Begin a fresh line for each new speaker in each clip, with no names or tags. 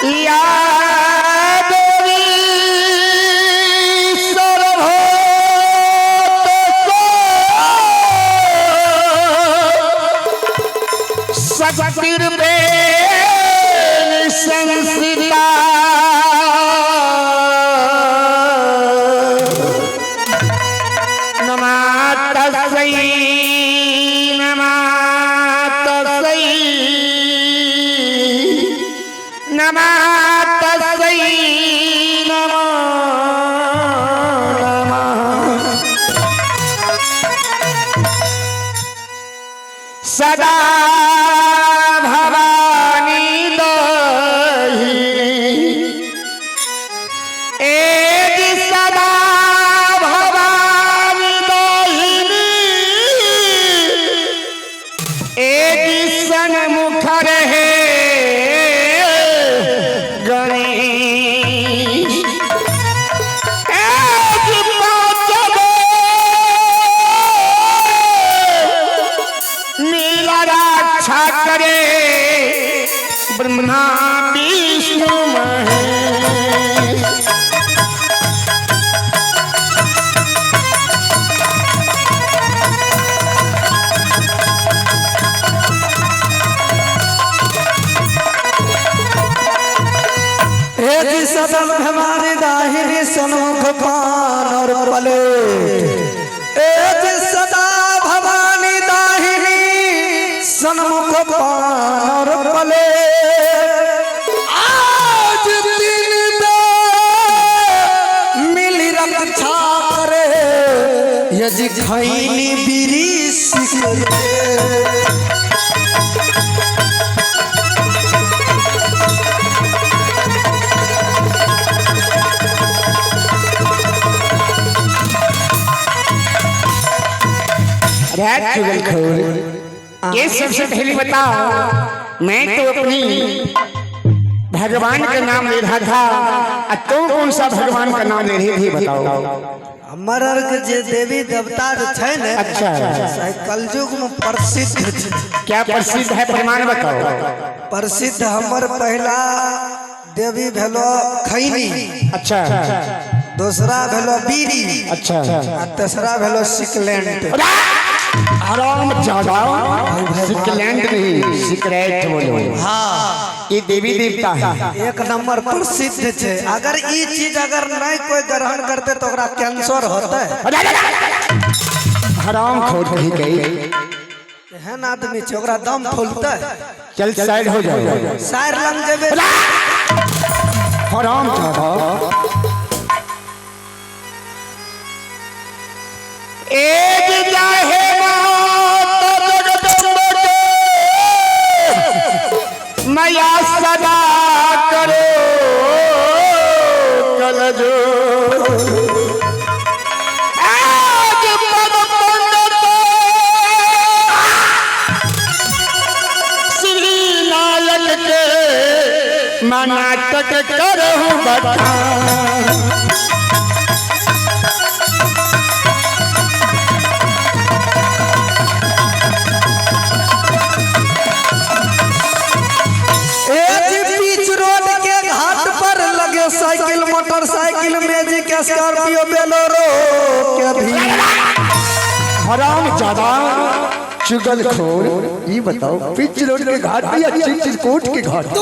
या देवी सर्वभूत शक्तिर्वेण संस्थिता नमः तस्यै नमः तस्यै नमः तस्यै नमो नमः। सदा भवानी दहिनी एक सदा भवानी दहिनी एक सन्मुख रहे गणेश एक पाँच नीला रक्षा करे ब्रह्मा विष्णु महेश।
हे जी सदन हमारी दाहिनी सन्मुख पान और पलेट। ए जी सदा भवानी दाहिनी सन्मुख पान और पलेट। आज दिन दे मिली रक्षा करे यदि खैनी बीरी सिकरे।
अरे चुगलखोर, ये सबसे पहले बताओ, मैं तो अपनी भगवान का नाम ले रहा था और तुम कौन सा भगवान का नाम ले रही थी बताओ।
हमर आरके जे देवी देवता जे छै ने,
अच्छा।
से कलयुग में प्रसिद्ध छै।
क्या प्रसिद्ध है, प्रमाण बताओ।
प्रसिद्ध हमर पहला देवी भेलो खैनी,
अच्छा।
दूसरा भेलो बीड़ी,
अच्छा।
आ तेसरा भेलो सिकलैंड।
आराम ज्यादा सिकलैंड नहीं, सिकरेट बोलो।
हाँ,
ये देवी देवता है।
एक नंबर प्रसिद्ध छै। अगर ई चीज अगर नहीं कोई ग्रहण करते तो ओकरा कैंसर होते।
हराम खोर कही गई।
एहन आदमी छै, ओकरा दम फूलते।
चल साइड हो जाओ।
साइड लंग जेबे।
हराम ज्यादा एक जाहे माता जगदम्ब के मैया सदा करो कल जो आज पद पंडित श्री नायक के मनाटक करहूँ बखान।
ए जी बीच रोड के घाट पर लगे cycle motorcycle magic Scorpio Bolero के भी।
हराम ज्यादा चुगलखोर, ये बताओ पिच रोड के घाट पे या चित्रकूट के घाट पे?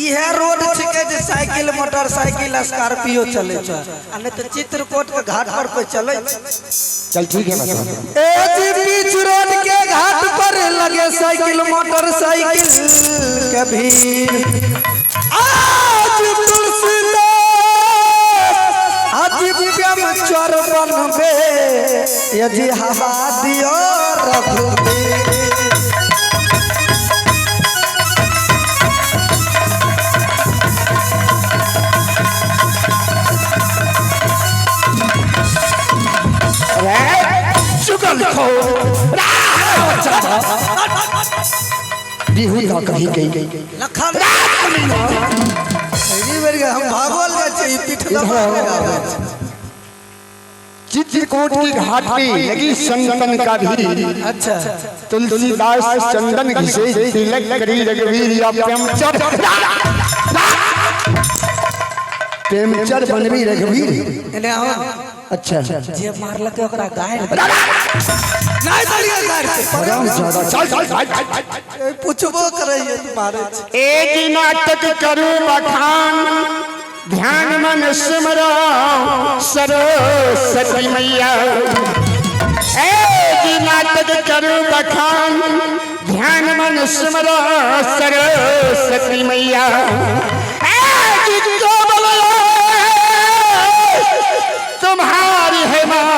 इहे रोड छिके जे साइकिल मोटरसाइकिल स्कॉर्पियो चले छै, आ नहीं तो चित्रकूट के घाट पर कोई चले छै।
चल ठीक है बताओ।
ए जी बीच रोड के घाट पर लगे साइकिल मोटरसाइकिल के भीड़। आज तुलसीदास आज प्रेम चोर बनबे यदि हवा दियो रघुबीर।
चुगलखोर बिहुदा कही गई।
लखन पहली बेर के हम भागल जाइ छै, ई पीठ दबा के आबै छै।
चित्रकूट की घाट पे लगी संतन का भी।
अच्छा।
तुलसीदास चंदन घिसे तिलक करी रघुवीर या प्रेमचर, प्रेमचर बनबी रघुवीर।
एने आओ।
अच्छा।
जे मारलक ओकरा गाड़ नहीं देलियै गाड़ के।
हरामजादा, चल चल चल।
ए, पुछबो करैये तऽ मारै छै।
एक नाटक करू बखान, ध्यान मन सिमरो सरस्वती मैया। एक नाटक करू बखान, ध्यान मन सिमरो सरस्वती मैया। एक जो बोलो तुम्हारी है माँ,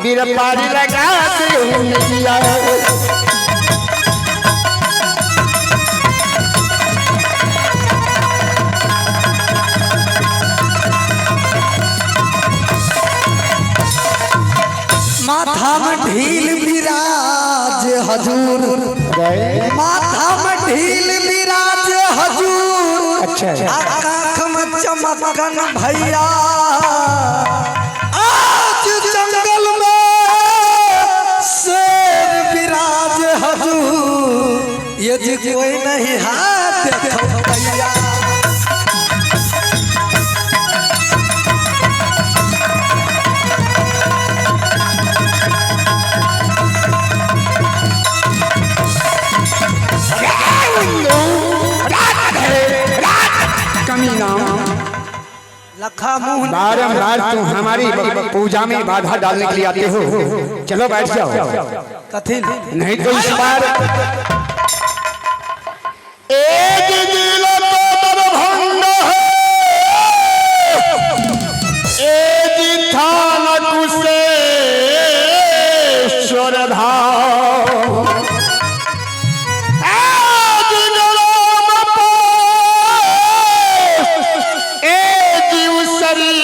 वीर पारी लगा दे नैया।
माथा में ढील विराज हजूर, माथा में ढील विराज हजूर।
अच्छा।
आ काख में चमकन भैया, आज जंगल में शेर विराज हजूर। ये जी कोई नहीं हाथ देखो भैया।
कमीना,
लखा मुंह।
बारंबार तुम हमारी पूजा में बाधा डालने के लिए आते हो। चलो बैठ जाओ।
कथी?
नहीं तो इस बार एक जिला तो दरभंगा है, एक थाना कुशेश्वर धाम, एक ग्राम पास, एक उसरी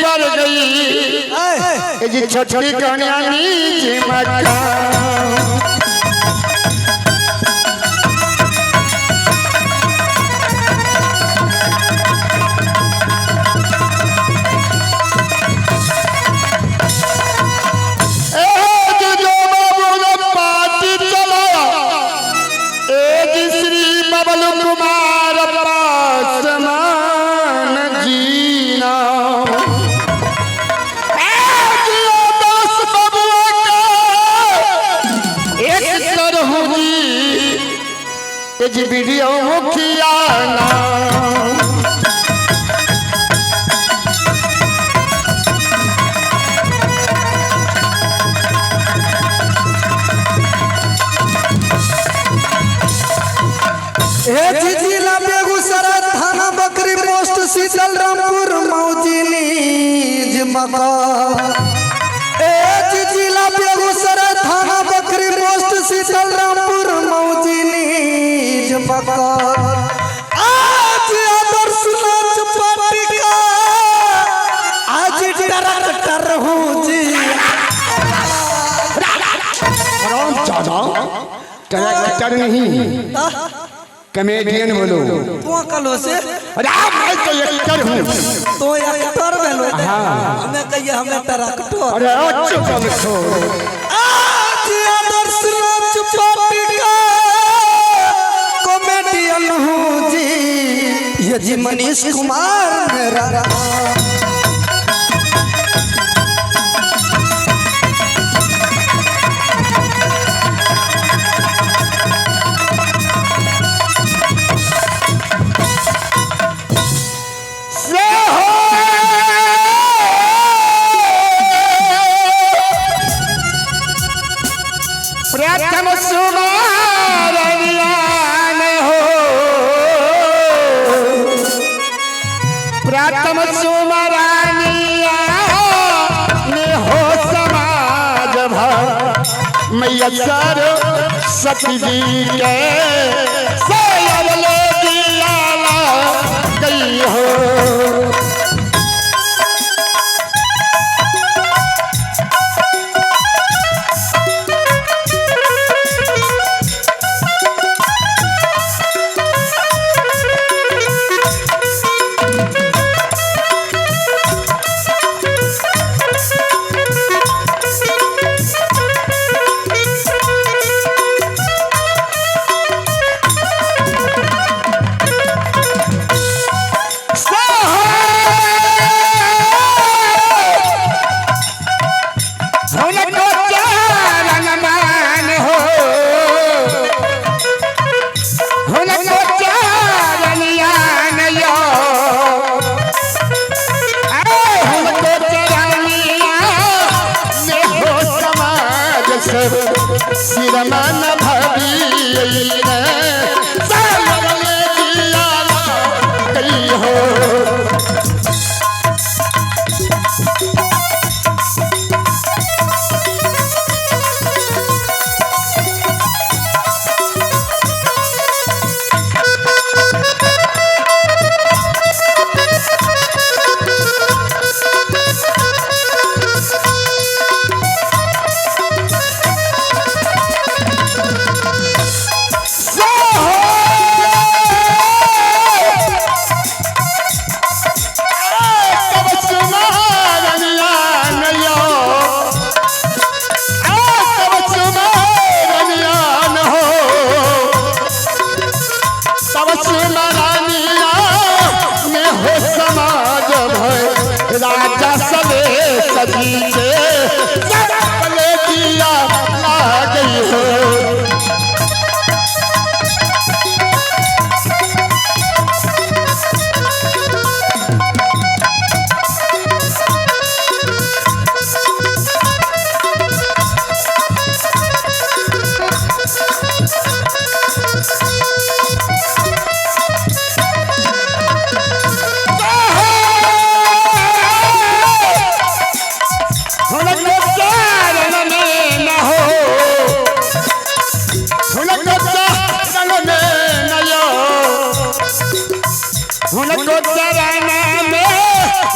पर गई।
ऐ,
ए जी छोटी कन्या नीच मकान। एक जो बाबू ने पार्टी चलाया, एक श्री बबलू कुमार पासवान जीना, एक दस बबुआ का एक सरहू जी, एक वीडियो मुखिया नाम।
हे जी जिला बेगूसराय थाना बकरी पोस्ट शीतल रामपुर मौजी नीज मकान। ए जी जिला बेगूसराय थाना बकरी पोस्ट शीतल रामपुर मौजी नीज मकान। आज आदर्श नाच पार्टी का आज ट्रैक्टर हूँ जी।
ट्रैक्टर नहीं, कॉमेडियन बोलो।
तू कलो से?
अरे मैं तो एक्टर हूँ।
तो एक्टर भेलो? हमें कहिए हमें ट्रैक्टर।
अरे चुप रहो।
आज आदर्श नाच पार्टी का कॉमेडियन हूँ जी, ये जी मनीष कुमार मेरा नाम।
से हो प्रथम सुमारनियान हो, प्रथम सुमरानियान हो समाज भर मैया सरस्वती जी के सैर ले दिया गई हो। लक्ष्मणिया में हो समाज भय राजा सले सजी के सबले दिया लागई हो। हुनक चरण में न हो, हुनक चरण में न यो, हुनक चरण में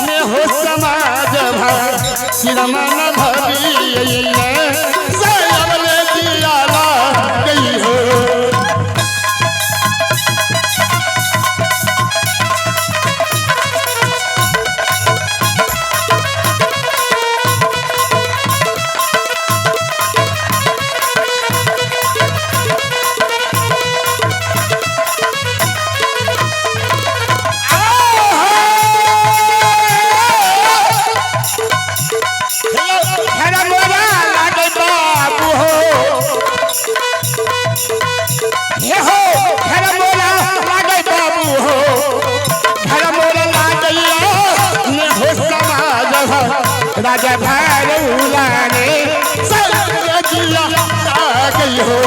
न हो समाज भर श्रमण भरी सयवले दिया गई हो। हरा मोरा लागे बाबू हो, हे हो हरा मोरा लागे बाबू हो, हरा मोरा लागे ने हो समाज हो राजा भैरवला ने सब जिया गई हो।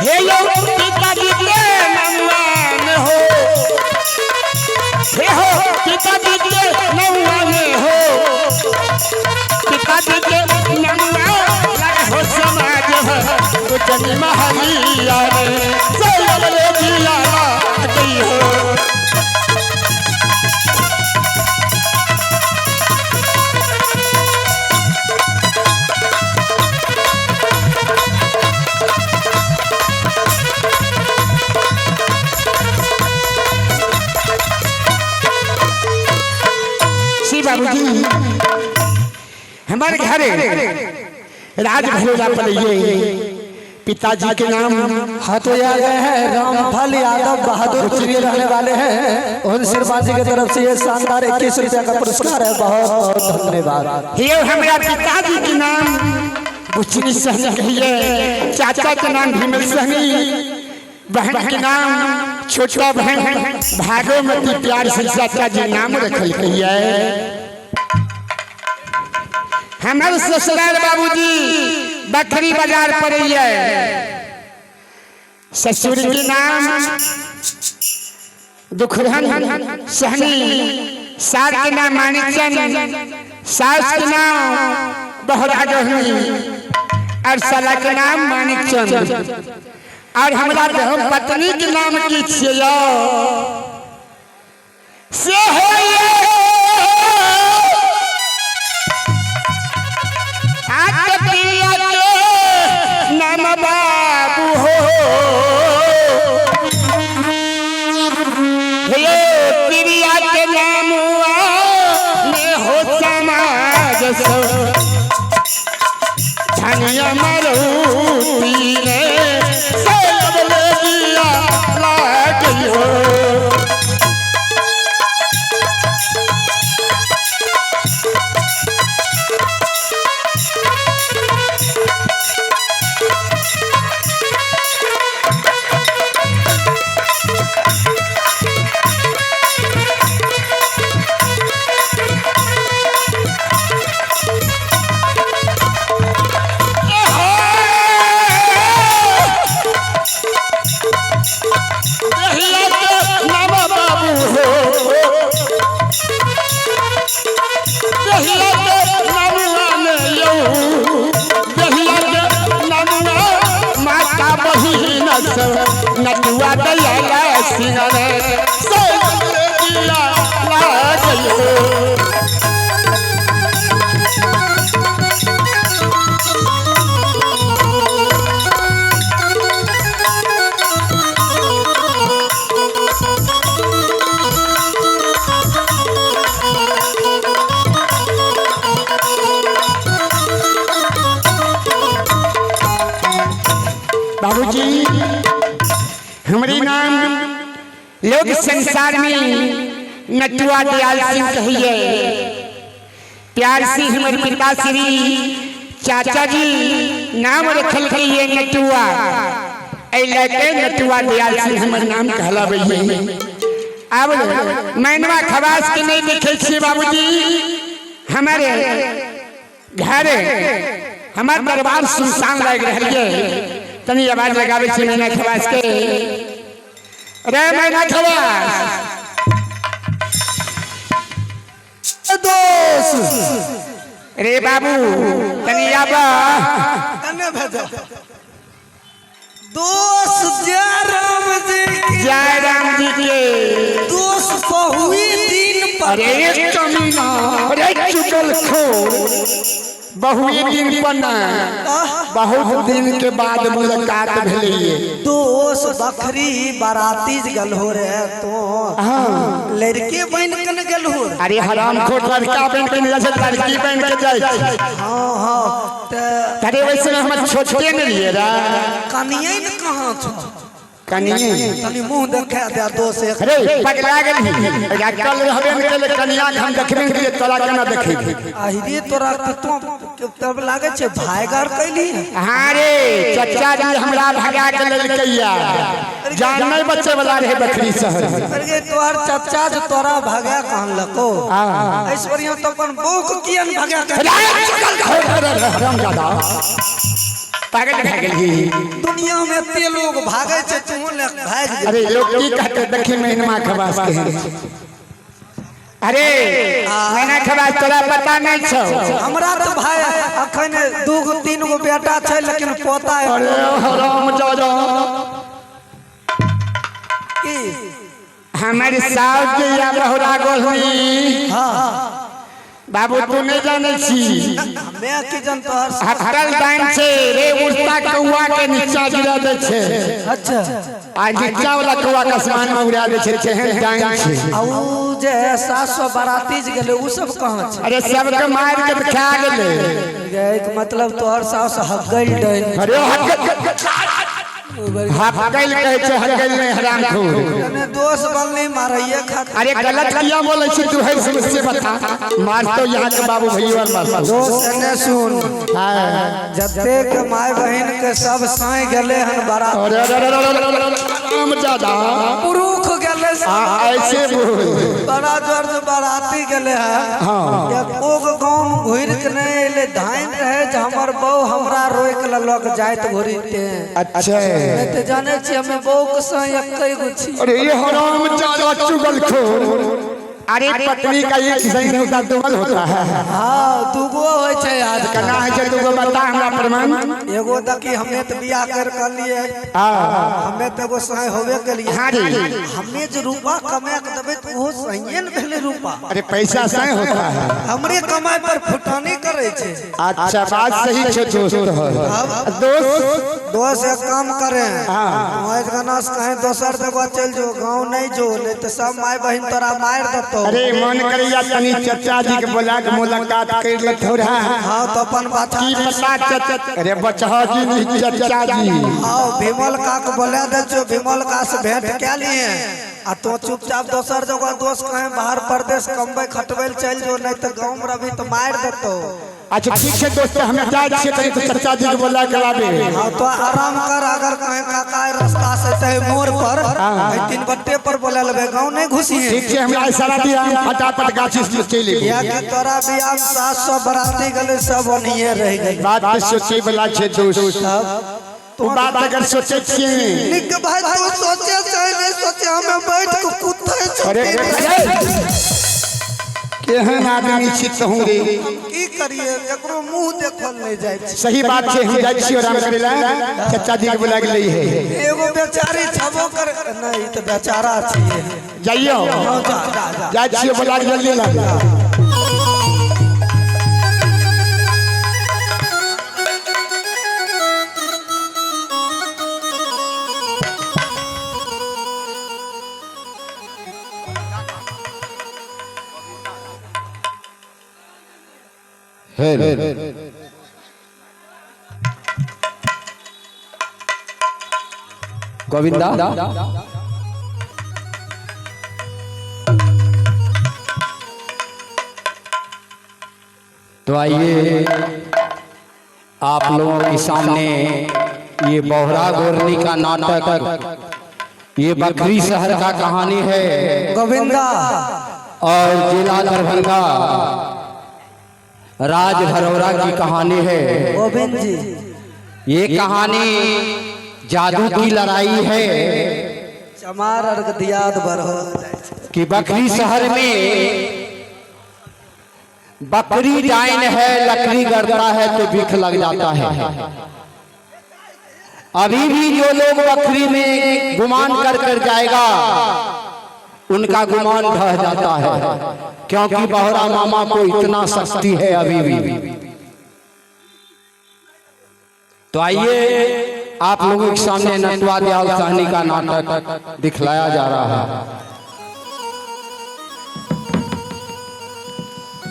हे यो पिताजी के नौआन हो, हे हो पिताजी के नौआन हो, पिताजी के नौआन हो समाज हो उजनी महलिया रे सयवले दिया गई हो। श्री बाबूजी हमारे घर राज भरोला पर ये पिताजी के नाम
हाँ तो ये आ गए हैं रामफल यादव बहादुरपुर के रहने वाले हैं। उन शर्मा जी की तरफ से ये शानदार 21 रुपया का पुरस्कार है। बहुत बहुत धन्यवाद।
ये हमारा पिताजी के नाम बुचनी सहनी कहिए, चाचा के नाम भीमल सहनी, बहन के नाम छोटा बहन भागोमती प्यार से चाचा जी नाम रखल कहिए। हमारे ससुराल बाबूजी बकरी बाजार पर है, ससुर के नाम दुखरहन सहनी, सास के नाम माणिकचंद, सास के नाम बहरा गहनी और साला के नाम माणिकचंद और हमारा धर्म पत्नी के नाम की छियो से हो के नाम बाबू हो, हे प्रिया के नाम में हो समाज सो धनिया मरूती ने सब ले दिया लाग हो। नटुआ दयाला सिंह रे दिया लागल हो। बाबूजी, हमारी नाम लोक संसार में नटुआ दयाल सिंह कहिए। प्यार से हमारे पिताश्री चाचा जी नाम रखल गई नटुआ, लके नटुआ दयाल सिंह हमर नाम कहलाबै। अब मैनवा खवास के नहीं देखे छियै बाबूजी। हमारे घर हमार दरबार सुनसान लग रहा है, तनी आवाज लगावे छी मैना खवास के। रे मैना खवास
दोस्त,
रे बाबू तनी आबा।
कने भेजो दोस्त। जय राम जी की।
जय राम जी के।
दोस्त, बहुई दिन पर।
अरे कमीना, अरे चुगल खोर, बहुए दिन पर ना, बहुत दिन के बाद मुलाकात भेलिए।
दोस्त, बकरी बाराती गल हो रे तो लड़के बन के न गल हो?
अरे हराम खोर, लड़का बन के नहीं जाइ, लड़की बन के जाइ।
हाँ हाँ, ते
अरे वैसे हम छोटे नहीं लिए रा।
कनिए न कहाँ छो?
कनिए।
तनी मुंह देखा दे दोस्त एक।
अरे पगला गेली, कल रहबे न केले, कनिया के हम देखबे न केलिए, तोरा केना देखेबे?
अहिरे तोरा कतो तब लागे छे भाईगार कैली।
हाँ रे, चचा जी हमरा भगा के लेलकैया, जान नहीं बचे वाला रहे बकरी शहर।
अरे तोहर चचा जो तोरा भगा कहन लको, ऐश्वर्या तो अपन बहू को कियन भगा के?
हरामजादा, पागल भए गेलही।
दुनिया में एते लोग भागे छे, तू ले भाग जे।
अरे लोग की कहते, देखी महीनमा खबास के हैं। अरे महीना खबास, तोरा पता नहीं छौ?
हमरा तो भाई अखन दू गो तीन गो बेटा छै, लेकिन पोता है।
अरे हरामजादा।
की?
हमर साउस जे या बहुरा गोलनी।
हाँ।
बाबू, तू नहीं जाने छी।
हमे की जन तोहर।
हटल दान छे रे, उड़ता कौआ के नीचा गिरा दे छे।
अच्छा।
आ नीचा वाला कौआ के आसमान में उड़ा दे छे, केहन दान छे।
आ ऊ जे 700 बाराती जे गेलै, ऊ सब कहाँ छै?
अरे सबके मार के खा गेलै।
एक मतलब तोहर सास हगल डैन।
अरे हकल कहै छै, हकल नहीं, हरामखोर।
तने दोष बनली मारैये खातिर।
अरे गलत किया बोले छी तू है से बता, मार तो यहाँ के बाबू भैया और मार।
दोस्त, एने सुन।
हाँ।
जतेक माय बहिन के सब साई गेले हन बारात।
अरे अरे अरे अरे अरे हरामजादा।
पुरुख गेले।
ऐसे बोल।
बड़ा जोर से बाराती गेले हन।
हाँ।
एको गो गाँव में घुर के नहीं एले, धाइन रहे जे हमर बहू हमरा रोक लेलक जाइत घुरिते।
अच्छा।
नहीं तो जाने छी हमें बहू के साई एकै गो छी।
अरे ये हरामजादा चुगलखोर, अरे पत्नी का एक सही नहीं होता, डबल होता है।
हाँ, दूगो होइ छै आज।
केना है छै दूगो, बता हमरा प्रमाण।
एगो देखी, हमे तो बियाह कर कर लिए। हमे तो एगो साई होबे के लिए।
हाँ रे।
हमे जे रूपा कमा के देबै तो ओहो सहिए ने भेलै रूपा।
अरे पैसा सही होता है।
हमरे कमाई पर फुटानी करे छै।
अच्छा, बात सही छे दोस्त। दोस्त।
दोस्त, एक काम करे।
हाँ।
आज गाना से कहीं दोसर जगह चल जो, गाँव नहीं जो, नहीं तो सब माय बहिन तोरा मार देतो।
अरे मन करैया तनी चचा जी के बोला के मुलाकात कर ले थोड़ा।
हाँ, तो अपन बाचा।
की पता चचा, अरे बचहा जी नहीं, चचा जी।
आओ, भीमल का के बोला दे छो, भीमल का से भेंट क्या लिए आ तो चुपचाप दोसर जगह दोस्त कहीं बाहर परदेश कमबै खटबै ले चल जो, नहीं तो गाँव में रही तो मार देतो।
अच्छा, ठीक है दोस्त, हम जाइ छियै तनी तो चचा जी के बोला के लाबे।
हाँ, तो आराम कर। अगर कहीं काका रास्ता से चाहे मोड़ पर तीन बट्टे पर बोला लेबे, गाँव नहीं घुसी।
ठीक छै, हमरा इशारा दिया, हम फटाफट गाछी से चलि एबै।
या कि तोरा बियाह में 700 बराती गेलै, सब ओनिये रह गेलै।
बात तऽ सोचे वाला छै दोस्त, ओ बात अगर सोचे छियै।
निक भाई, तू सोचे चाहे नहीं सोचे, हमें बैठ के कुत्ते
अरे केहन आदमी छी तहूँ रे?
की करिए, केकरो मुंह देखल नहीं जाइ छै।
सही बात छै, हम जाइ छियै आराम करै लए, चचा जी के बोला के लई है।
एगो बेचारी छबो कर नहीं, ई तऽ बेचारा छियै।
जाइयो।
हाँ, जा जा जा।
जाइ छियै बोला के जल्दी लाबे।
गोविंदा। तो आइए आप लोगों के सामने ये बोहरा गोरनी का नाटक, ये बखरी शहर का कहानी है
गोविंदा
और जिला दरभंगा राज भरौरा की कहानी है।
गोविंद जी,
ये कहानी जादू की लड़ाई है
चमार अर्घ दियाद बरहो
कि बकरी शहर में बकरी डाइन है, लकड़ी गड़ता है तो बिख लग जाता है। अभी भी जो लोग बकरी में गुमान कर कर जाएगा उनका गुमान ढह जाता है, क्योंकि बहोरा मामा को इतना शक्ति है अभी भी। तो आइए आप लोगों के सामने नटुआ दयाल सहनी का नाटक दिखलाया जा रहा है।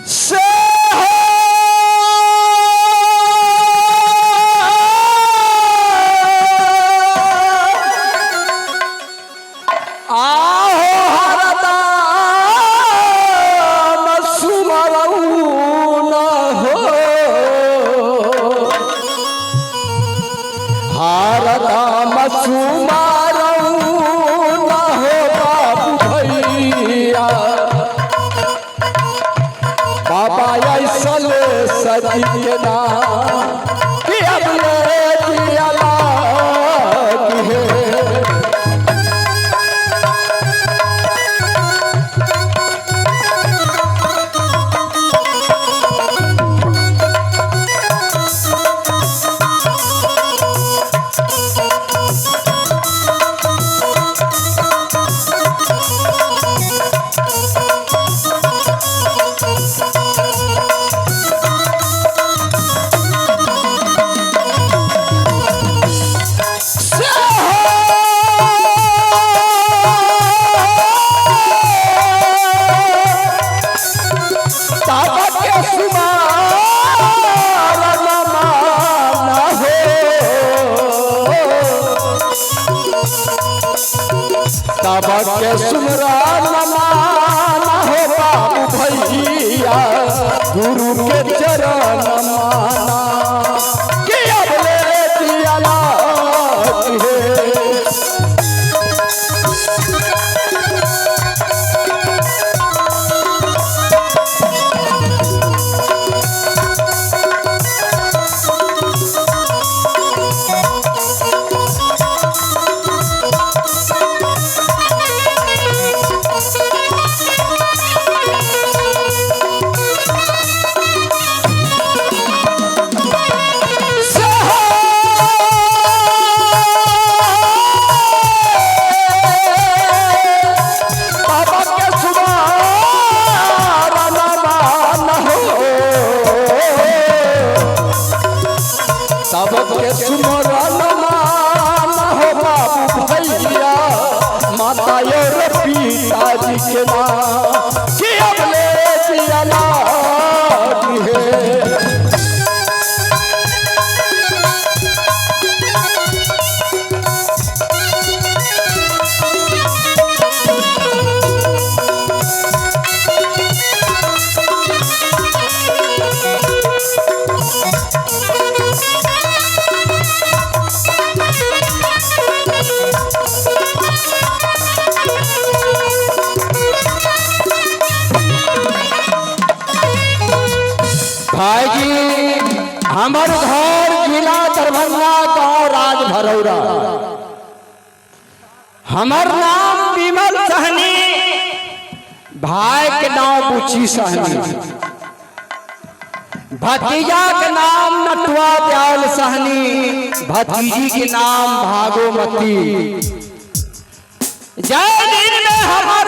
से आहो हरदम सुमरऊ न हो, हरदम सुमरऊ न हो बाबू भैया, बाबा ऐसल सजना कि अब ले जिया लाग है। के सुमरन माना हो बाबू भैया, गुरु के चरण माना कि अब ले दिया लाग है। बाबा के सुमारन मान हो, तब के सुमरन मान हो बाबू भैया, माता और पिताजी के नाम कि अब ले जिया लाग है। भाई जी, हमर घर जिला दरभंगा, गांव राज भरौरा। हमर नाम विमल सहनी, भाई के नाम बुची सहनी, भतीजा के नाम नटुआ दयाल सहनी, भतीजी के नाम भागोमती। जय दिन में हमर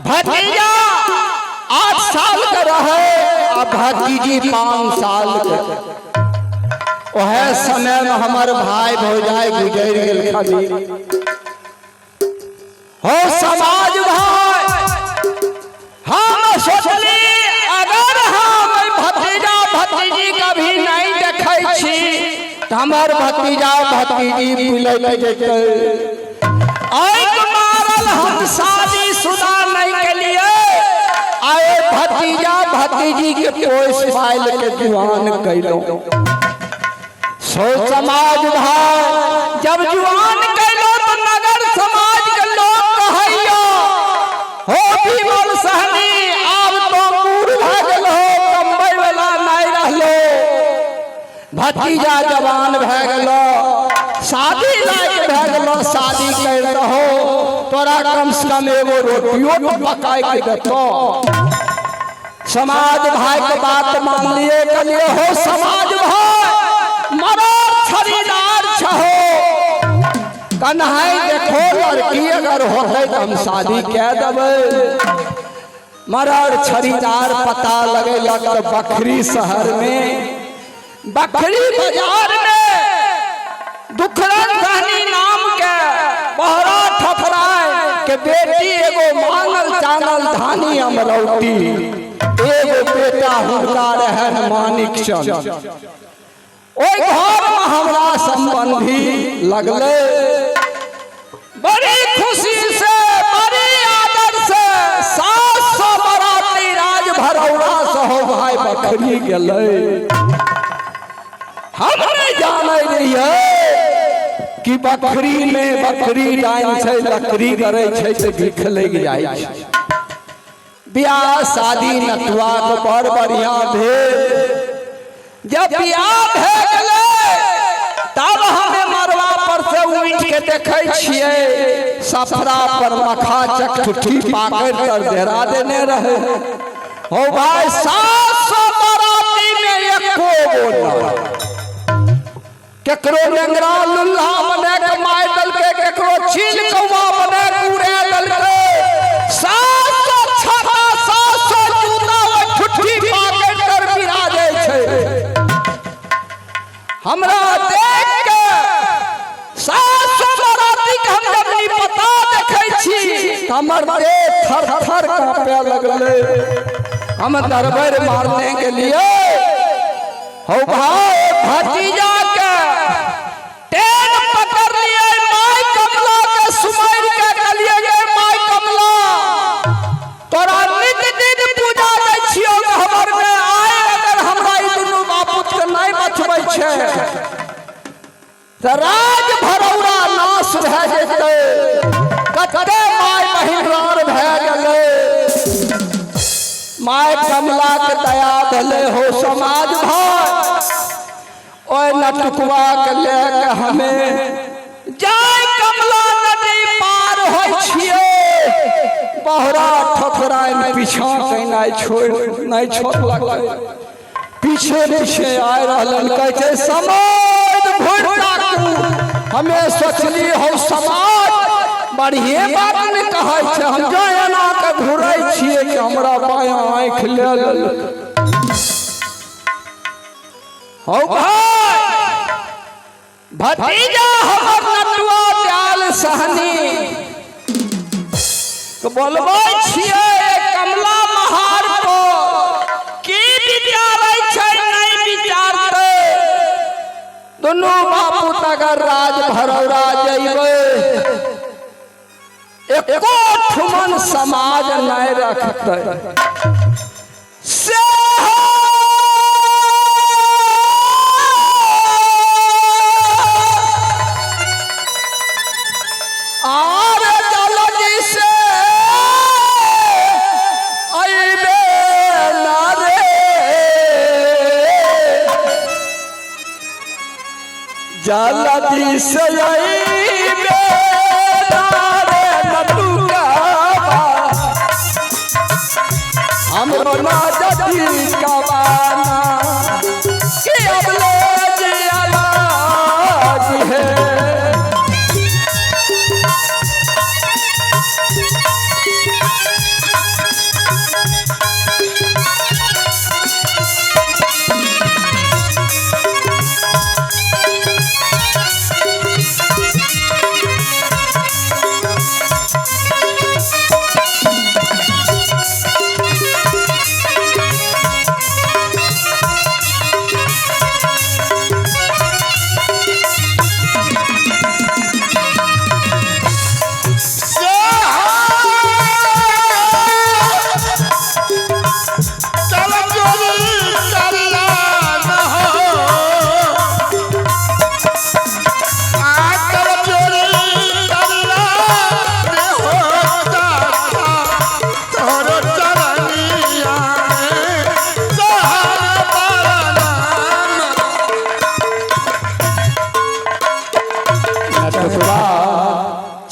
भतीजा 8 साल का रहे और भतीजी 5 साल के। वह समय में हमर भाई भौजाई गुजर गेल खाली। हो समाज भाई, हम सोचली अगर हम भतीजा भतीजी कभी नहीं देखै छी तऽ हमर भतीजा भतीजी पिलैत जेतै। आँखि मारल हम शादी शुदा नहीं केलिए, आए भतीजा भतीजी के पोस पाल के जुआन कैलो। सो समाज भाई, जब जुआन कैलो तो नगर समाज के लोग कहैयो, हो विमल सहनी आब तो बूढ़ भए गेल हो, कमबै वाला नहीं रहलो, भतीजा जवान भए गेलो, शादी लायक भए गेलो, शादी कर दहो, तोरा कम से कम एगो रोटियो तो पकाए के देतो। समाज भाई के बात मान लिए, कहलिए हो समाज भाई मरो छड़ीदार छहो, कन्है देखो लड़की अगर होतै तो हम शादी कह देबै। मरर छड़ीदार पता लगेलक तऽ बखरी शहर में, बखरी बाजार में दुखरन सहनी नाम के बहरा ठफराय के बेटी एगो मांगल चानल धानी अमरौती, एगो बेटा हुनका रहन मानिक चंद। ओहि घर में हमरा संबंधी लगले, बड़ी खुशी से बड़ी आदर से 700 बराती राज भरौरा से हो भाई बखरी गेलै। हम नहीं जाने रहिए कि बकरी में बकरी डाइन छै, लकड़ी गरै छै तऽ भीख लागि जाइ छै। बियाह शादी नटुआ के बड़ बढ़िया भेल। जब बियाह भए गेलै तब हमे मरवा पर से उठि के देखै छियै, सफरा पर मखा चकठुठी पाकड़ तर धेरा देने रहे। हो भाई 700 बराती में एको गो ना, केकरो नेंगरा लुल्हा बने के मार देलकै, केकरो छील कौआ बने के उड़ा देलकै। 700 छाता 700 जूता ओहि ठुट्ठी पाकड़ तर बिराजै छै। हमरा देख के 700 बराती के हम जब निपता देखै छी तऽ हमर देह थर थर कांपे लगलै। हम दरबर मारने के लिए हो भाई भतीजा के टेन पकड़ लिए, माय कमला के सुमैर के कहलिए गे माय कमला तोरा नित दिन पूजा दै छियौ, हमर में आय अगर हमरा ई दुनू बापूत के नहीं बचबै छै तऽ राज भरौरा नाश भए जेतै। कते माय बहिन रार भए गेलै। माय कमला के दया भेलै। हो समाज भाई ओहि नटुकवा के ले के हमें जाय कमला नदी पार होइ छियै, बहरा ठोकराइन पीछा केनाइ छोड़ नहीं छोड़लक, पीछे पीछे आय रहलन। कहै छै समाज घुरि ताकू, हमें सोचली हो समाज बढ़िए बात ने कहै छै, हम जो एना के घुरै छियै कि हमरा बायां आँखि ले लेलक। हौ भाई भतीजा हमर नटुआ दयाल सहनी के बोलबै छियै कमला महार को की विचारै छै नहीं विचारतै। दुनू बापूत अगर राज भरौरा जइबै एको ठुमन समाज नहीं रखतै। से आर जल्दी से अइबे ना रे, जल्दी से अइबे ना रे नटुकवा, हमरो ना जदी कवाना कि अब ले जियाला जी है।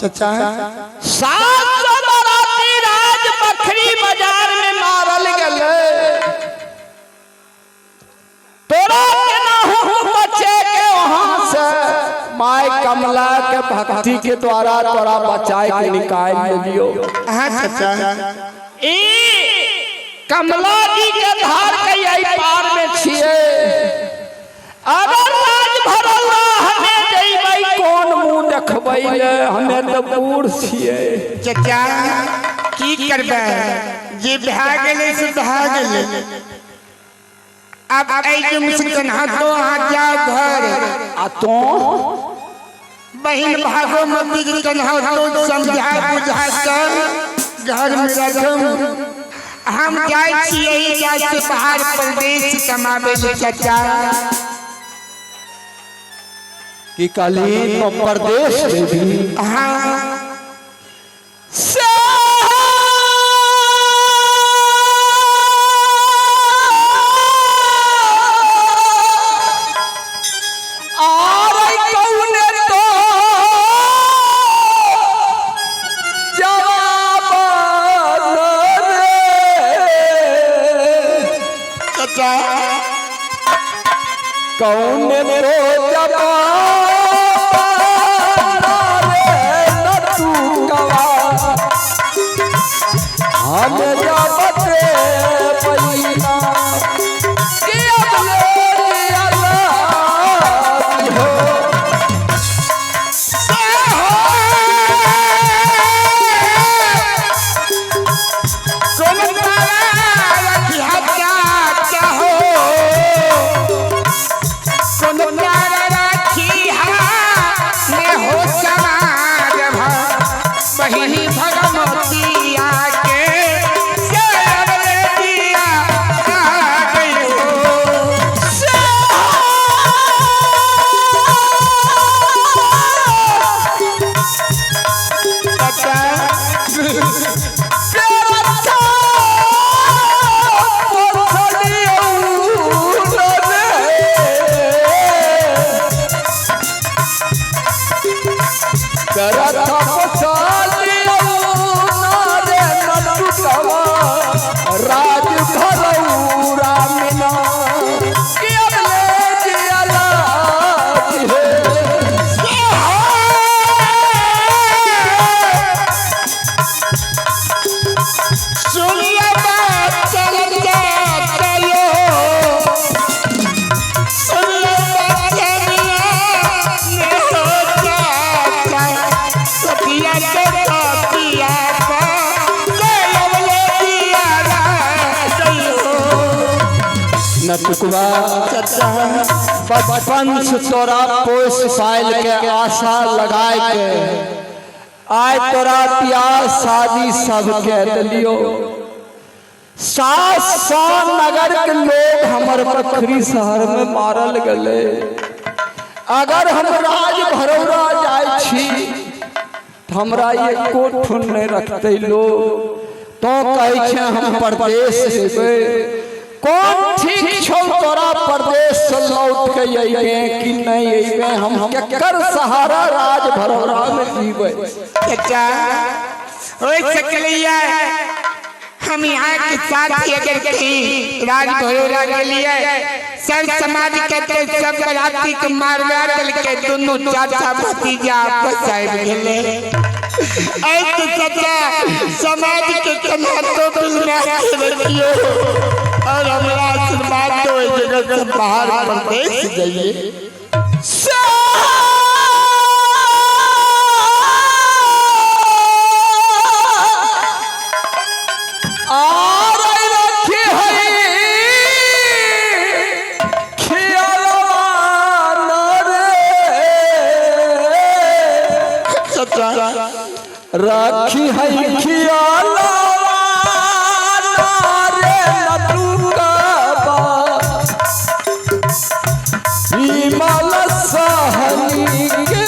चाचा
700 बाराती राज बखरी बाजार में मारल गेले। तोरा केनाहु बचे के वहां से my कमला के भक्ति के द्वारा तोरा बचाए के निकाल लियो।
हाँ चाचा।
ई कमला जी के धार के यही पार में छिए। अगर राज भरौरा हमें जइबै कोन मुंह देखबै ले, हमें तो बूढ़ छिए।
चाचा की करबै, जे भए गेलै से भए गेलै। अब एहि से कन्हा तो अहाँ जाओ घर
आ तो
बहिन भागोमती के कन्हा तो समझा बुझा कर घर में रखम। हम जाइ छी यही जाय से बाहर परदेश कमाबे ले चाचा।
की कहली तो परदेश देवी।
हाँ
से आरे कौने तो जवाब न रे।
चाचा
कौन तो जवाब न रे न तू गवा। हम जाबते पैना कि अब ले अल्लाह हो।
सुन तारा रखिया चाचा हो, सुन तारा रखिया ने हो समाज बहिनी भगमतिया के से अब ले दिया आ गई हो। चाचा
राज भरौरा मिना कि अब ले जियाला हे। नटुकवा बचपन से तोरा पोस पाल के आशा लगाए के आय तोरा प्यास शादी सबके दिलियो। 700 नगर के लोग हमर बखरी शहर में मारल गले। अगर हम राज भरौरा जाय छी त हमरा एको ठुन नहीं रखते लोग। तो कहै छै हम परदेश जेबै, कौन ठीक छौ तोरा परदेश से लौट के अइबे कि नहीं अइबे? हम केकर सहारा राज भरौरा में जीबै?
चाचा ओए सकलिया हम यहाँ के साथ ही अगर कहीं राज भरोरा के लिए सब समाज कहते सब बराती के मारवा दल के दोनों चाचा भतीजा आपस आबि गेले। ऐसे चाचा समाज के कन्हा तो बिलमा के रखियो और हमरा आशीर्वाद दो इस जगह से बाहर परदेश जाइए।
राखी है खियालवा रे नटुकबा विमल सहनी के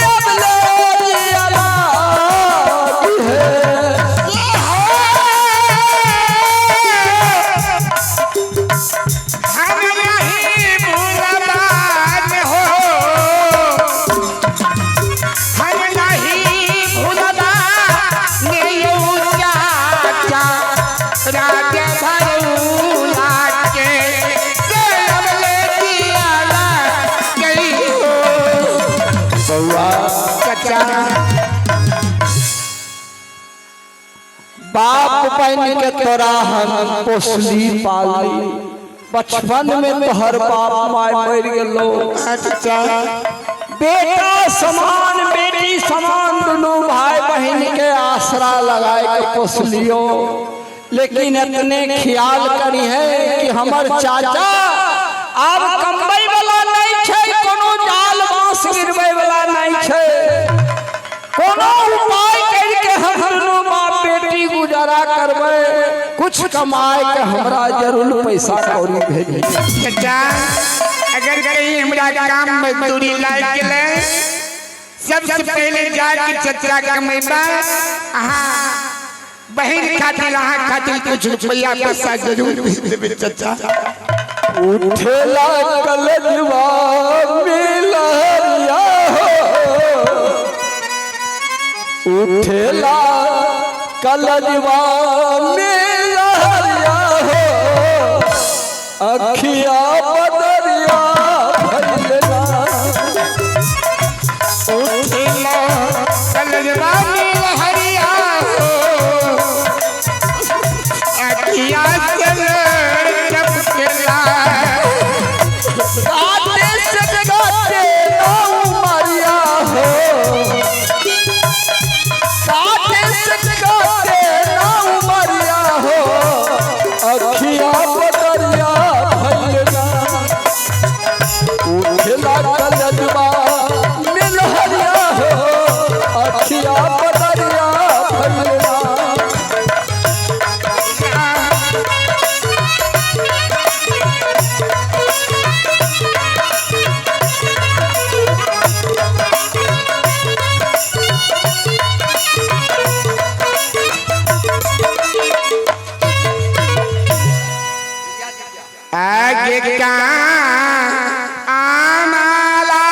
अब ले अला है।
हम नहीं भूलबान हो, हम
बन के तोरा हम पोसली पाली। बचपन में तोहर बाप माय मर गेलो।
अच्छा।
बेटा समान बेटी समान दोनों भाई बहन के आसरा लगाए के पोसलियो, लेकिन इतने ख्याल करी है कि हमर चाचा आब कमबै वाला नहीं छै, कोनो जाल बांस गिरबै वाला नहीं छै। कोनो उपाय करके हम दोनों बाप बेटी गुजारा करबै, कुछ कमाए के हमरा जरूर पैसा कौड़ी भेजी।
चाचा, अगर कहीं हमरा काम मजदूरी लाग गेलै, सबसे पहले जाके चचा कमेबा, अहाँ बहन खातिर, अहाँ खातिर कुछ रुपया पैसा जरूर भेज देबै चचा।
उठेला कलजवा मिलरिया हो, उठेला कलजवा मिलरिया हो, अखिया बदरिया भइलना।
उठेला कलजवा मिलहरिया हो, अखिया से टपकेला।
काटे से काटे ना उमरिया हो, काटे से काटे ना उमरिया हो, अखिया बदरिया भइलना। उठेला कलजवा मिलहरिया हो, अखिया बदरिया भइलना।
आगे का आमाला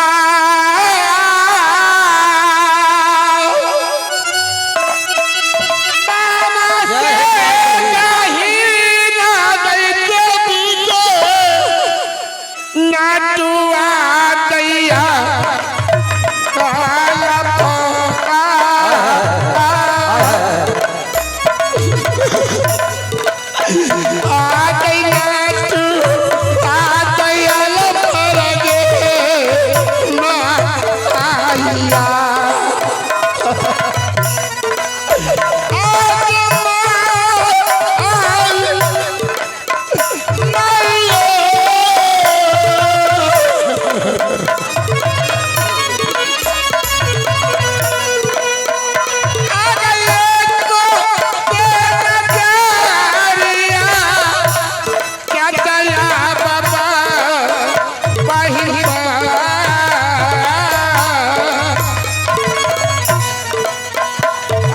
बामा से कहीं ना दैते बीते, नाटुआ दैया काला पोका। आ गई नाटू आ दयाल पर गे माया।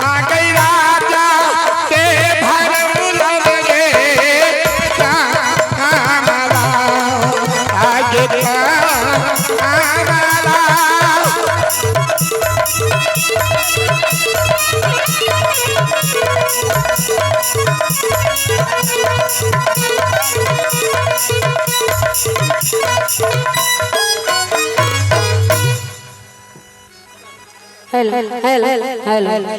आ गई राजा के भरम लगे आमाला, आगे आमाला।
Hello hello hello.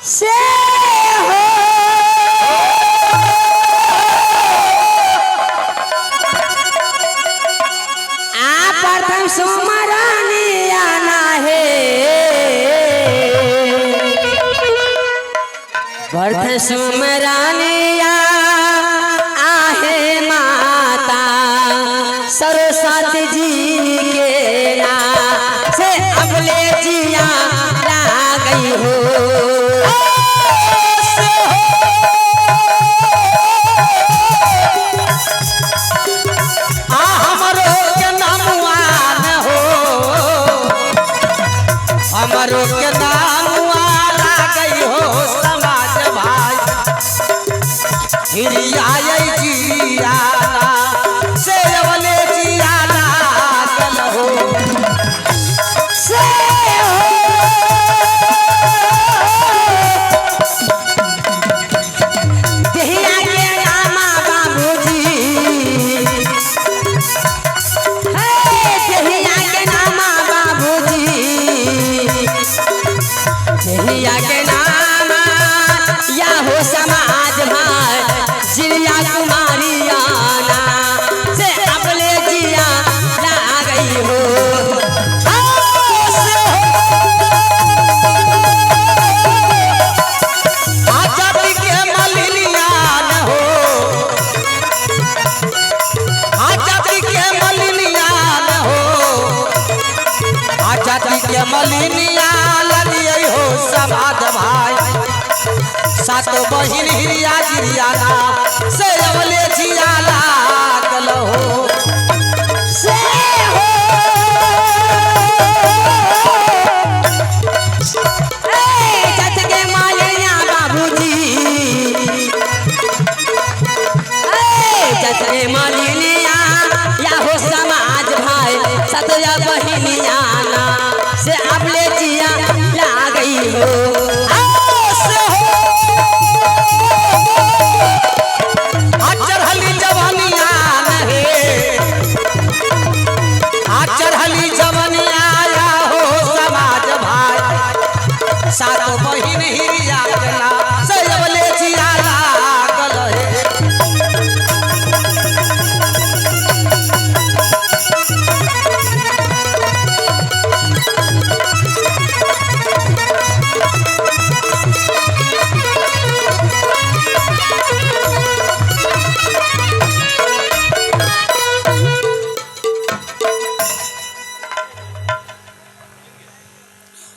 से हो आ प्रथम सुमरानी आना है, प्रथम सुमरानी आहे माता सरस्वती जी के नाम से अबले जिया ला गई हो। आ हमरो के नामुआ न हो, हमरो के नामुआ ला गई हो समाज भाई हिरियाई जियाला से अवले जियाला गल हो। से हो देहिया के नामा बाबूजी, हे देहिया के नामा बाबूजी। सातो बहिन हिरिया जिरिया ना से अबले जिया लागल हो।
से हो ए जत के मालिया बाबूजी, ए जत के मालिया या हो समाज भाई सतया बहिनिया ना से अबले जिया लागई हो।
आओ से हो आ चढ़ली जवनिया नहे, आ चढ़ली जवनिया या हो समाज भाई सातो बहिन हिरिया के ना से अबले जिया लागल हे।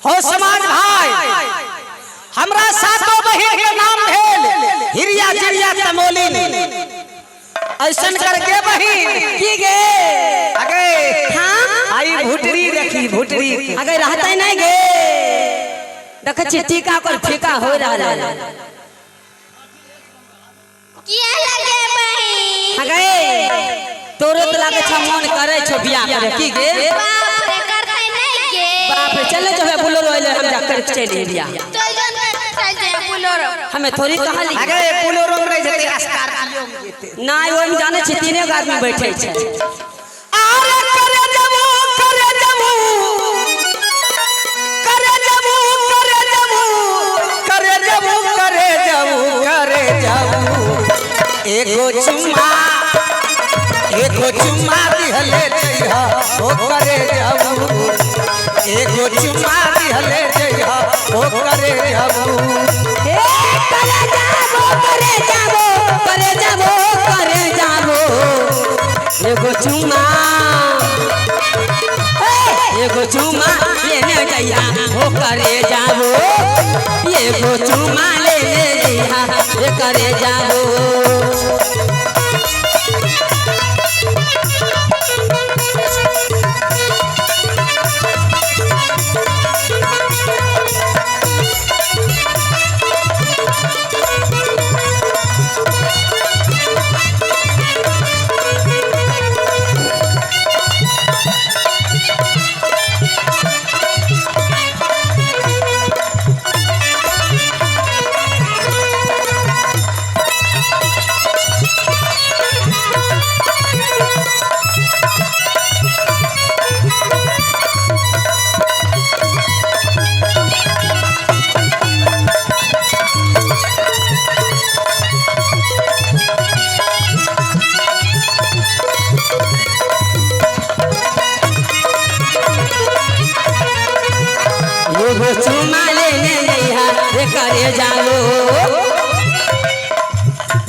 हो समाज भाई, हमरा सातो बहिन के नाम भेल हिरिया जिरिया तमोलिन। ऐसन करके बहिन
की गे
अगे
हाँ
आई भुटरी देखी भुटरी।
अगर रहते नहीं गे देख छी टीका पर फीका हो रहा है।
किया लगे बहिन?
अगे तोरो तो लागे छ मन करे छो बियाह करे की गे?
बाप रे करते नहीं गे।
बाप रे चले जो है बुलोरो अइले हम जा कर चली बियाह।
चल जन चल जाए बुलोरो।
हमें थोड़ी कहली।
अगे पुलोरो में रह जते स्कॉर्पियो में जेते।
ना ओइमे जाने छी तीने गो आदमी बैठे छै।
आरे करे जबू करे जबू करे जबू करे जबू करे जबू करे जबू करे जबू एगो चुम्मा, एगो चुम्मा दिहले जइहा ओ करे जबू, एगो चुम्मा दिहले जइहा ओ करे जबू।
ए करे जाबो करे जाबो करे जाबो करे जाबो एगो चुम्मा, ए एगो चुम्मा लेने जइहा ओ करे जाबो, एगो चुम्मा लेने जइहा ए करे जाबो। एगो चुम्मा लेने जइहा ए करे जाबो।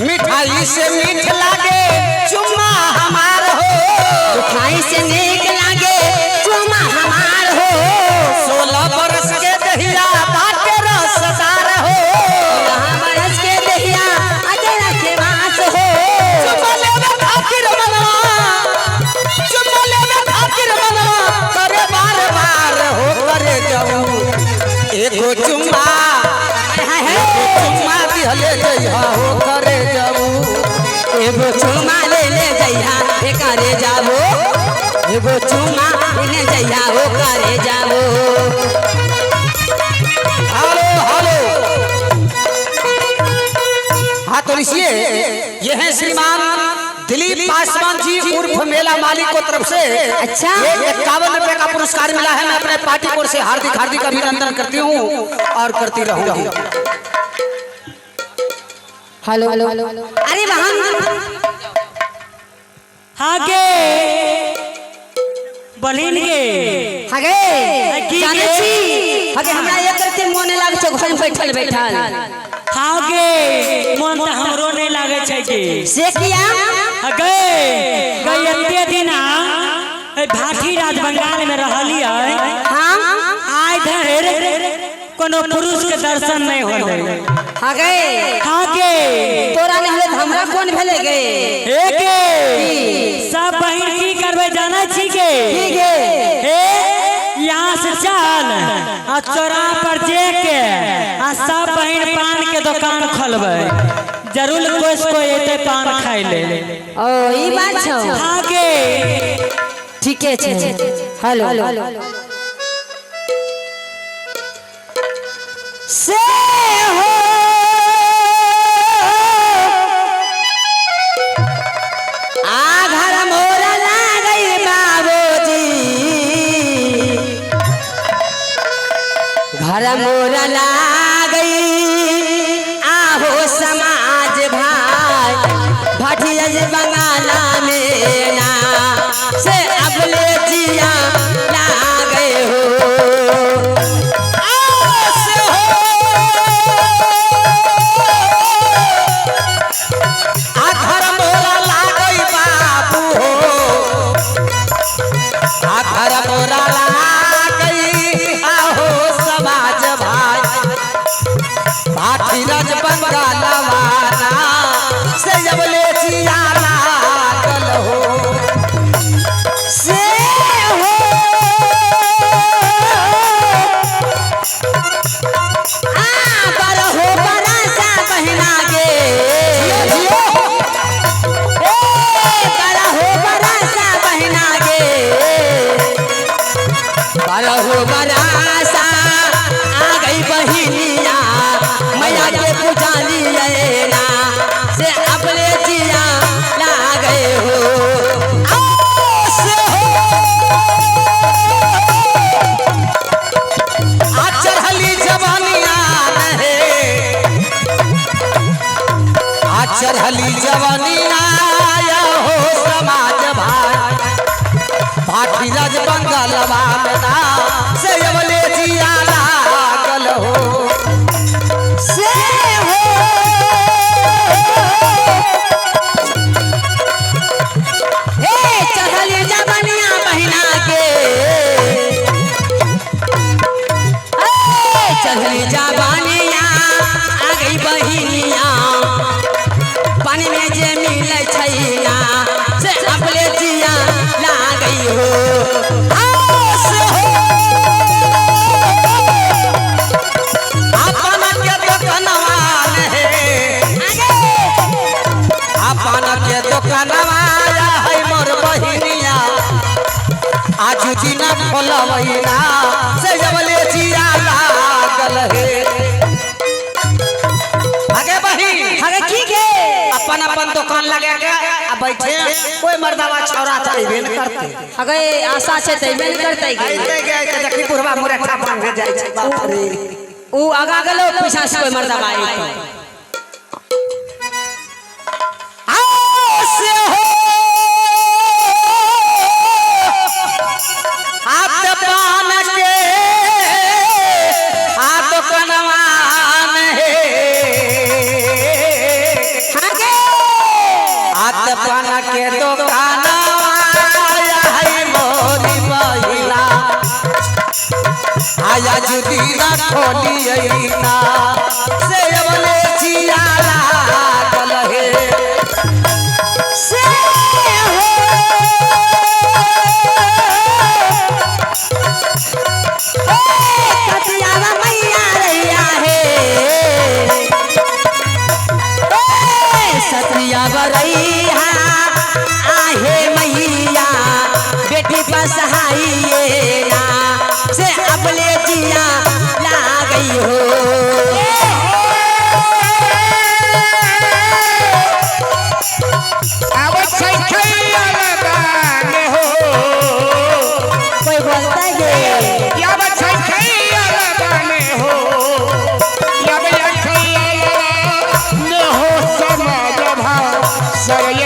मिठाई से मीठ लागे चुम्मा हमार हो,
मिठाई से नीक लागे चुम्मा हमार हो,
16 बरस के दहिया बाटे रसदार हो,
16 बरस के दहिया अजरा के मास हो,
चुम्मा लेवे खातिर मनवा, चुम्मा लेवे खातिर मनवा करे बार बार हो करे जाऊ एगो चुम्मा,
हाय हाय
एगो चुम्मा दिहले जइहा हो करे जाऊ,
एगो चुम्मा लेने जइहा ए करे जाबो, एगो चुम्मा लेने जइहा हो करे जाबो।
हेलो हेलो हाँ तो ऋषिए ये हैं श्रीमान दिलीप पासवान जी उर्फ मेला मालिक को तरफ से
अच्छा।
ये 51 रुपए का पुरस्कार मिला है। मैं अपने पार्टी को से हार्दिक हार्दिक अभिनंदन करती हूँ और करती रहूंगी।
हेलो अरे बहन
आगे बलिन गे
हगे
की
जाने
गे?
छी हगे हमरा एक रत्ती मोन लागे छौ घर में बैठल बैठल।
हाँ गे मन तो हमरो नहीं लागे छै गे।
से किया?
गए गई एते दिना ए भाठी राज बंगाल में रहली है।
हाँ
आइ धरि कोनो पुरुष के दर्शन नहीं होले।
हाँ गए।
हाँ गे।
तोरा नहीं होले त हमरा कोन भेले गे?
हे गे, सब बहिन की करबै जानै छी गे?
की गे?
हे, यहाँ से चल आ चौराहा पर जे के आ सब बहिन पान के दुकान खोलबै, जरूर कोई कोई एते पान खाइ ले।
ओ ई बात छौ?
हाँ गे।
ठीके छै। हेलो से हो आ घर मोरा लागई बाबूजी, घर मोरा लागई आहो समाज भाई, भाटिया जे बंगाला में ना से अबले जिया लागे हो।
से हो आ घर मोरा लागई बाबू हो, आ घर मोरा लागई आहो समाज भाई, भाटी रज बंगालवाना से अबले जिया लागल हो।
से हो आ बरहो बरसा बहिना गे, ए बरहो बरसा बहिना गे, बरहो बरसा आ गई बहिनिया, मैया के पूजा लिए ना से अपने जिया लागे हो।
से हो आ चढ़ली जवानिया रे, आ चढ़ली जवानिया हो समाज भाई, भाटी रज बंगलवा में ना से अबले जिया लागल हो।
से हो हे चढ़ली जवनिया बहिना के, ए चढ़ली जवनिया आ गई बहिनिया, पानी में जे मिलै छै ना से अपने जिया लागई हो।
से हो अपन के दोकनवा हे, अपन के दोकनवा है मोर बहिनिया, आज दिना खोलवैना से जबले जिया लागल हे। आगे बहिन।
अरे की गे?
अपन अपन दुकान लगा के आ बैठे, कोई मर्दावा छौरा त अइबे न करते।
अगे आशा छै त अइबे न करतै गे।
अइते गे अइते देखी बुढ़वा मुरैठा बांधे जाइ छै, बाप रे।
ऊ आगा गेलो पीछा से कोई मर्दावा अइतौ।
से हो आत पान के आ दुकानवा हे,
हाँ गे।
आत पान के दुकानवा है मोरी बहिना, आया जुदीना खोलियैना से अबले जिया लागल हे।
से हो ए कटियावा मैया रैया हे, ए सत्रिया बरैया आहे मैया, बेटी बसहाइए ना से अपने जिया लागई हो।
आबै छै खैया बान हो।
कोई बोलता गे?
आबै छै खैया बान हो, आबै खैया बान हो समाज भा सब।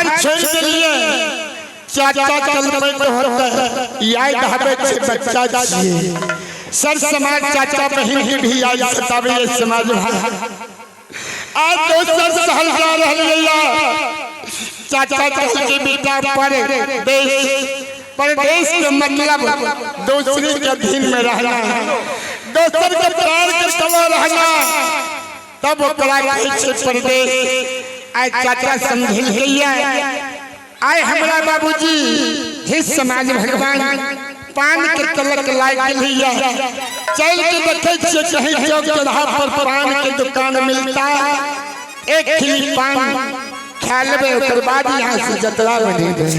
घर छोड़ देलिए चाचा चलबैत होते याद आबै छै बच्चा छियै सर समाज चाचा बहिन के भी याद सताबै समाज भाई। आज दोसर शहर जा रहलियै चाचा के बेटा पर देश परदेश के मतलब दूसरे के अधीन में रहना, दोसर के पैर के तले रहना, तब ओकरा कहै छै परदेश। आइ चाचा समझेलकैया, आइ हमरा बाबूजी हे समाज भगवान पान के तलक लागि गेलैया। चल के देखै छियै कहीं चौक चौराहा पर पान के दुकान मिलता, एक खिली पान खा लेबै ओकर बाद यहाँ से जतरा बनेबै।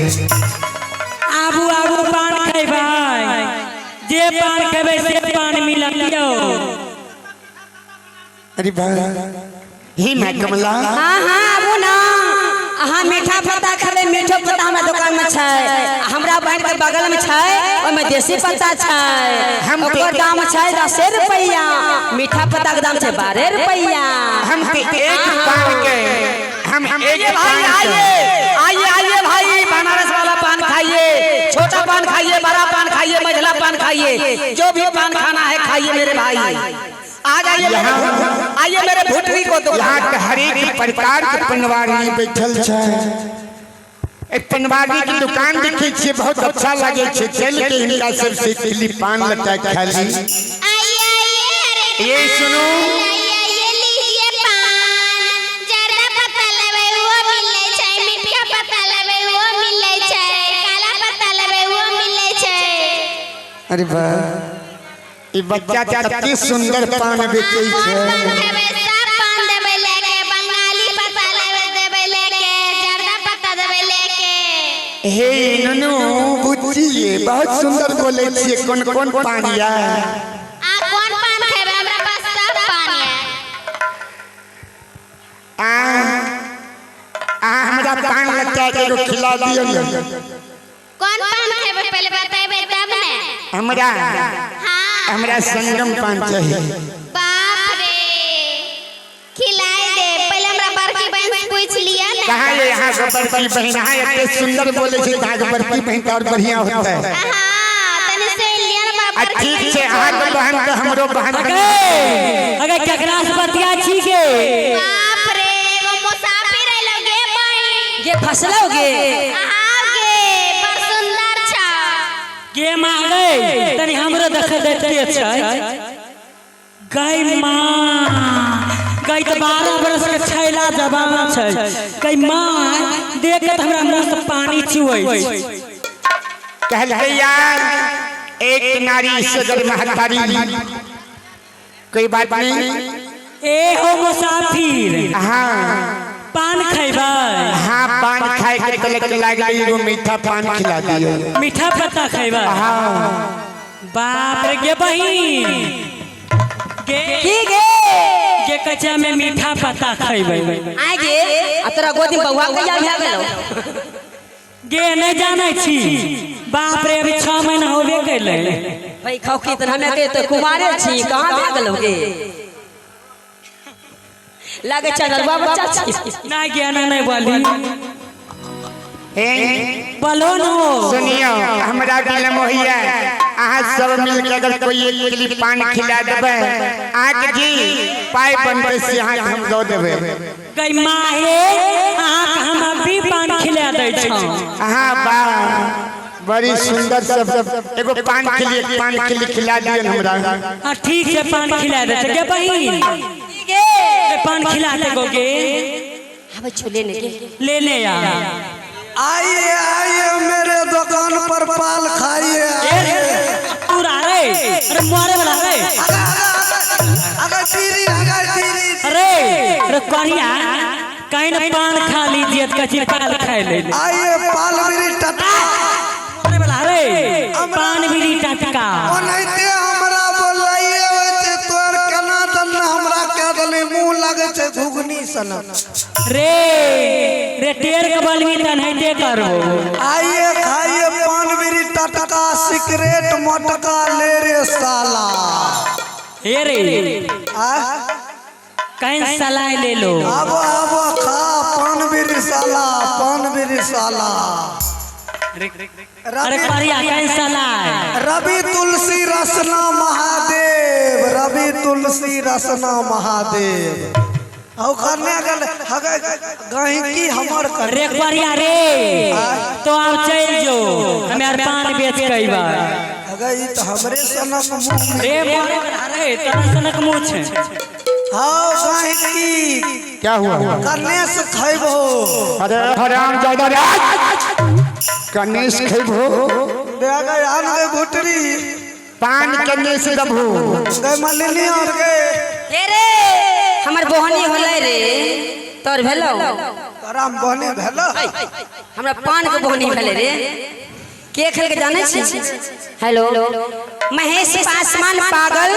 आबू आबू पान खेबै, जे पान खेबै से पान मिलत यौ।
अरे भाई हे माँ कमला।
हाँ हाँ आबू ना, अहाँ मीठा पत्ता खेबै, मीठो पत्ता हमरा दुकान में छै, हमरा बहन के बगल में छै, ओहिमे देसी पत्ता छै, ओकर दाम छै 10 रुपैआ, मीठा पत्ता के दाम छै 12 रुपैआ।
हम तो एक पान के हम एक
भाई आइए आइए आइए भाई, बनारस वाला पान खाइए, छोटा पान खाइए, बड़ा पान खाइए, मझला पान खाइए, जो भी पान खाना है खाइए मेरे भाई। आ जाइए आइए मेरे भुटरी को दो।
यहाँ के हरेक प्रकार के पनवारी बैठल छै। एक पनवारी के दुकान देखे छियै, बहुत अच्छा लगे छै। चल के हिनका सबसे खिली पान लटा खा ली।
आइए आइए
ये सुनो,
आइए लीजिए पान, जर्दा पत्ता लेबै वो मिलै छै, मीठा पत्ता लेबै वो मिलै छै, काला पत्ता लेबै वो मिलै छै।
अरे वाह, ई बच्चा कते सुंदर पान बेचै छै।
पान खेबै सब पान देबै लेके, बंगाली पत्ता लेबै देबै लेके, जर्दा पत्ता देबै लेके।
हे नुनू बुच्ची, बहुत सुंदर बोलै छियै। कोन कोन पान या?
आ कोन पान खेबै? हमरा पास सब पान है।
आ आ हमरा पान लटा के एगो खिला दियौ ने।
कोन पान खेबै पहले बतेबै तब ने।
हमरा
हाँ
हमरा संगम पान चाहिए।
बाप रे, खिलाए दे पहले हमरा बड़की बहन से पूछ लिया ना।
कहाँ ये यहाँ के बड़की बहन? अहाँ एते सुंदर बोले छी, अहाँ के बड़की बहन तो और बढ़िया होता है।
हाँ तनी सुन लिया ना हमरा
आ
बड़की
ठीक छै,
बहन।
अहाँ के बहन तो हमरो बहन।
अगे केकरा से बतिया छी गे?
बाप रे, एगो मुसाफिर अइलो गे बहिन।
गे फसलो गे।
हाँ गे, बड़ सुंदर छ।
गे माँ गई तनी हमरो देख देते छै। गई माँ गई तो 12 बरस के छैला जवान छै। गई माँ देख के हमरा मुँह से पानी चुवै छै।
कहलकै यार एक नारी सदर महतारी, कोई बात नहीं।
ए हो मुसाफिर,
हाँ
पान खैबै?
हाँ पान खाए के तलक लाग गई, एगो मीठा पान खिला दियो।
मीठा पत्ता खैबै?
हाँ।
बाप रे गे बहिन गे,
की गे?
गे कच्चा में मीठा पत्ता खैबै।
आइ गे, आ तोरा गोदी में बौआ कहिया भए गेलौ?
गे नहीं जानै छी, बाप रे अभी 6 महीना होबे कैले।
भाई खौकी तऽ हमे के तऽ कुमारे छी, कहाँ भए गेलौ गे? लागे चनलवा बच्चा छी।
नहीं ज्ञान नहीं बोली
ए
बोलो न हो।
सुनियो, हमरा विलम्ब होइया, अहाँ सब मिलके अगर कोई एक किलो पान खिला देबै, अहाँके जी पाइ बनबै से अहाँके हम दऽ देबै।
गई माँ हे, अहाँके हम अभी पान खिला दै छौं।
अहाँ बा बड़ी सुंदर सब एगो पान खिली, एक पान खिली खिला दियौ हमरा।
हाँ ठीक छै, पान खिला दै छै। गे बहिन
गे
पान खिला दे गो गे।
आबै छौ लेने गे।
ले ले यार।
आइए आइए मेरे दुकान पर पाल खाइए।
पूरा रे, अरे मारे वाला रे।
अगर तीरी अगर तीरी।
अरे अरे करिया कहीं न पान खा लीजिए तो कची पाल खाए ले।
आइए पाल मेरी टटका।
मारे वाला रे, पान बीड़ी टटका।
ओनाहिते हमरा बोलाइए होइ छै, तोर केना दन हमरा कह देली, मुँह लागै छै घुघनी सनक।
रे रे टेर के बलवी तनहते करबो।
आइए खाइए पान बीड़ी टटका, सिगरेट मोटका ले रे साला।
हे रे
आ
कहीं सलाह ले लो।
आबो आबो खा पान बीड़ी साला, पान बीड़ी साला।
अरे करिया कैसा लाए?
रवि तुलसी रसना महादेव, रवि तुलसी रसना महादेव। औ करने गल हगे गहिकी हमर कर
रे करिया रे तो आप चल जो, हम यार पान बेच के अइबा।
हगे ई त हमरे सनक मुंह
रे मोरे अरे तोरा सनक मुंह छे।
हां गहिकी
क्या हुआ?
करने से खइबो।
अरे हराम जादा रे, गणेश खइबो।
बे गए आन गए भुटरी
पान कने से दबो
गए मलिनी और गए।
हे रे हमर बहनी होलै रे, तोर भेलौ?
तोरा बहनी भेलौ?
हमरा पान के बहनी भेलै रे। के खेल के जानै छी? हेलो महेश पासवान पागल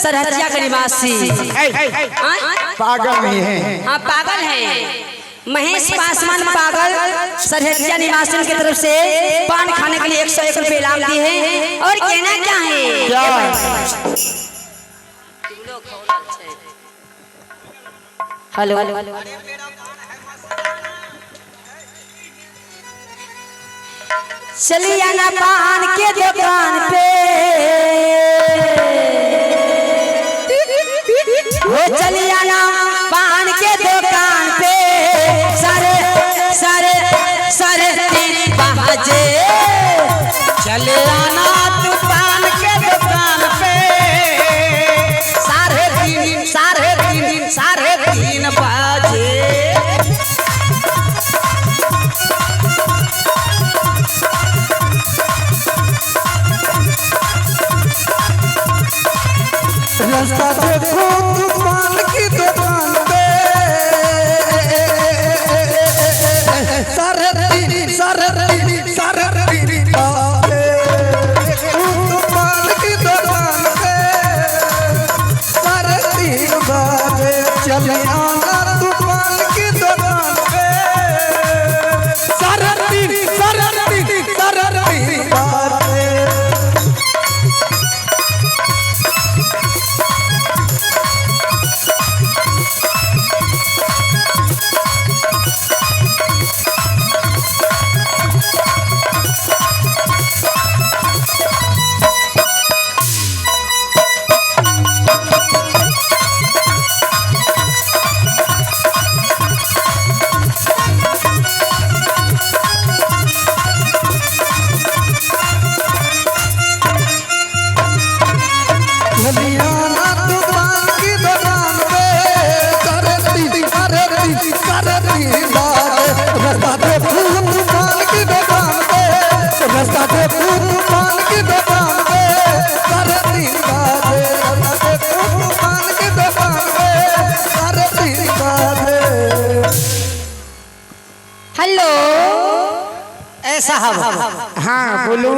सरहजिया के निवासी।
पागल नहीं है।
हाँ पागल है। महेश पासवान पागल सरहजिया निवासी की तरफ से पान खाने के लिए 101 रुपये इनाम दिए हैं। और कहना क्या है?
क्या?
हेलो चलिए आना पान के दुकान पे, वो चलिए आना पान के दुकान पे, सारे सारे सारे 3 बजे
चले आना तू पान के दुकान पे, 3:30 3:30 3:30 बजे।
रास्ता देखो तू पान की दुकान पे, 3:30 3:30 3:30 बजे। तू पान की दुकान पे 3:30 बजे। चले आना तू पान की दुकान पे, 3:30 3:30 3:30 बजे। चलियाना तू पान की दुकान पे, 3:30 3:30 3:30 बजे। रास्ता देखो तू पान की दुकान पे, रास्ता देखो तू पान की दुकान पे, 3:30 बजे। रास्ता देखो तू पान की दुकान पे, 3:30 बजे।
हेलो
ए साहब।
हाँ बोलो।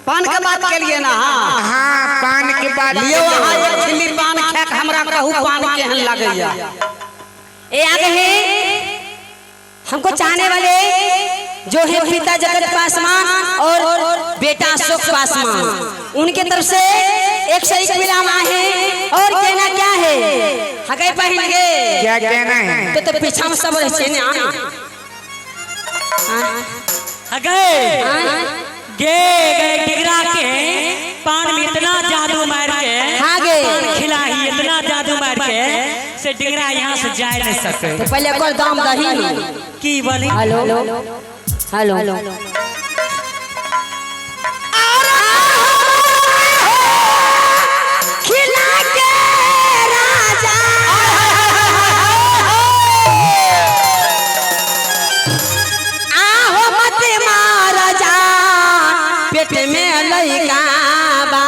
पान के बात के लिए ना? हाँ
हाँ पान के बात।
लियो अहाँ एक खिल्ली पान खा के हमरा कहू पान केहन लगैया।
ए आगे है हमको चाहने वाले जो है पिता जगत पासवान और बेटा अशोक पासवान, उनके तरफ से 101 इनाम आए हैं। और कहना क्या है? हगे पहन के
क्या कहना है?
तो पीछा में सब रहे ना।
गए गे गए डिगरा के पान में इतना जादू मार के,
हाँ गे
पान खिलाई इतना जादू मार के से डिगरा यहाँ से जा नहीं सके।
तो पहले कोई दाम दही
की बोली?
हेलो हेलो खिला के राजा आहो मत मारा जा, पेट में लइका बा।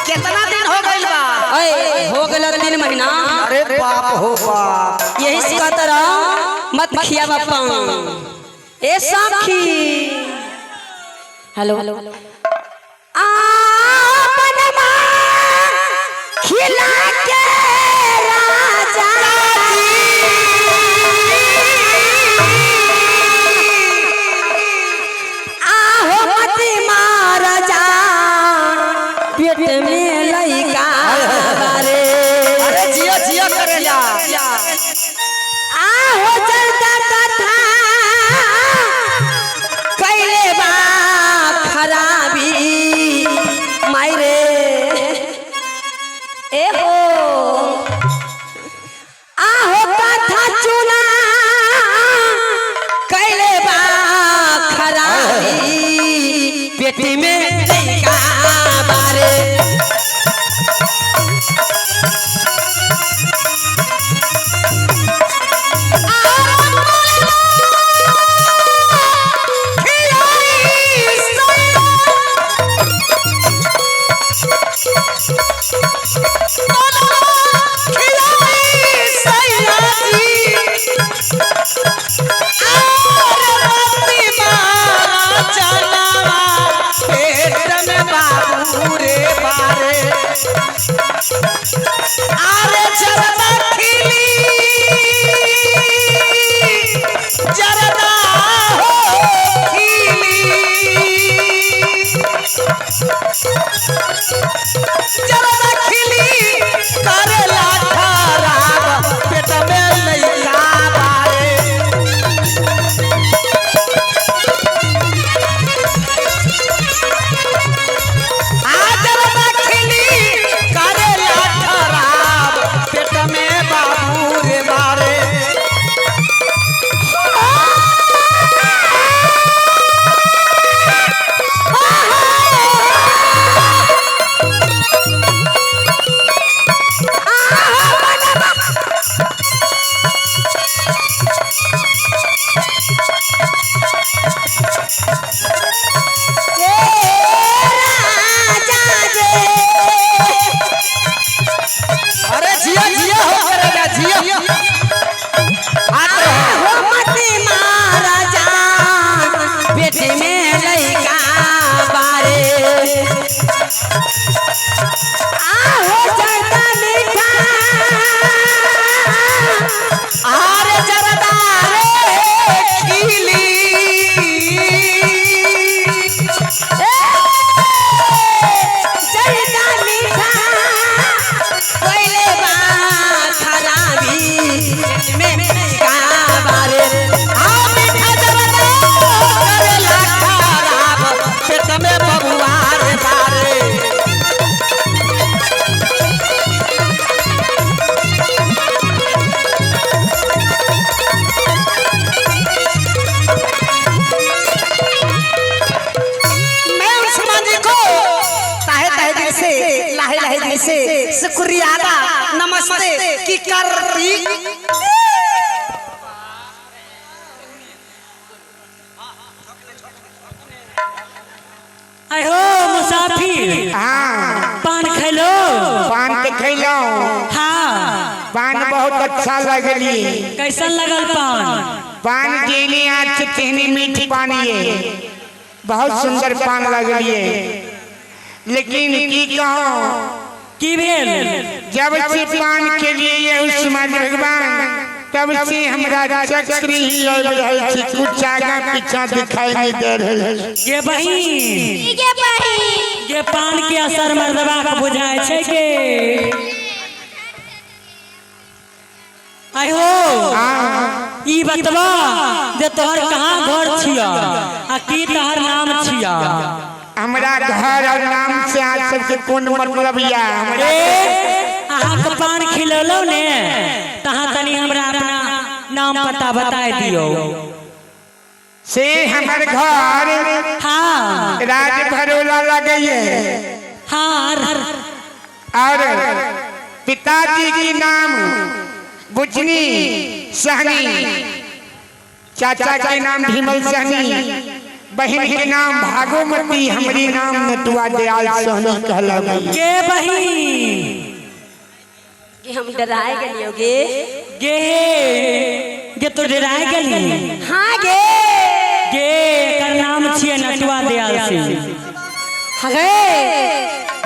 कितना दिन हो गइल बा?
ओए हो गइल 3 महीना।
अरे बाप हो बाप,
यही से कहता रहो मत खियावा पान ए साखी। हेलो आपनमा खिला के राजा आहो मत मारा जा, पेट में लइका बारे।
अरे जिया जिया करे जा।
आ
मुसाफिर।
हाँ।
पान खैलो?
पान तो खैलहुँ।
हाँ।
पान बहुत अच्छा लगली।
कैसन लगल पान?
पान जेने आज तेहने मीठ पानी है, बहुत सुंदर पान लगलिए। लेकिन की कहूँ
की भेल?
जब से पान के लिए ये समाज भगवान तब से हमरा चक्री ही आबि रहल छै, कुछ आगा पीछा दिखाई नहीं दे रहल है।
गे बहिन,
गे बहिन,
गे पान के असर मर्दबा के बुझाय छै गे। आइ हो, ई बतबा जे तोहर कहाँ घर छिया आ की तोहर नाम छिया?
हमरा घर और नाम से आज सबके कोन मतलब या? हमरा
अहाँ के पान खिलौलौ ने तहाँ तनी हमरा अपना नाम पता बताय दियौ।
से हमर घर
हाँ
राज भरोला लगैये।
हाँ।
और पिताजी की नाम बुचनी सहनी, चाचा के नाम भीमल सहनी, बहन के नाम भागोमती, हमारी नाम नटुआ दयाल सहनी कहलावे।
गे बहिन
कि हम डराए गेलियो गे।
गे गे तो डराए गेली?
हाँ गे।
गे एकर नाम छियै नटुआ दयाल सिंह।
हाँ गे,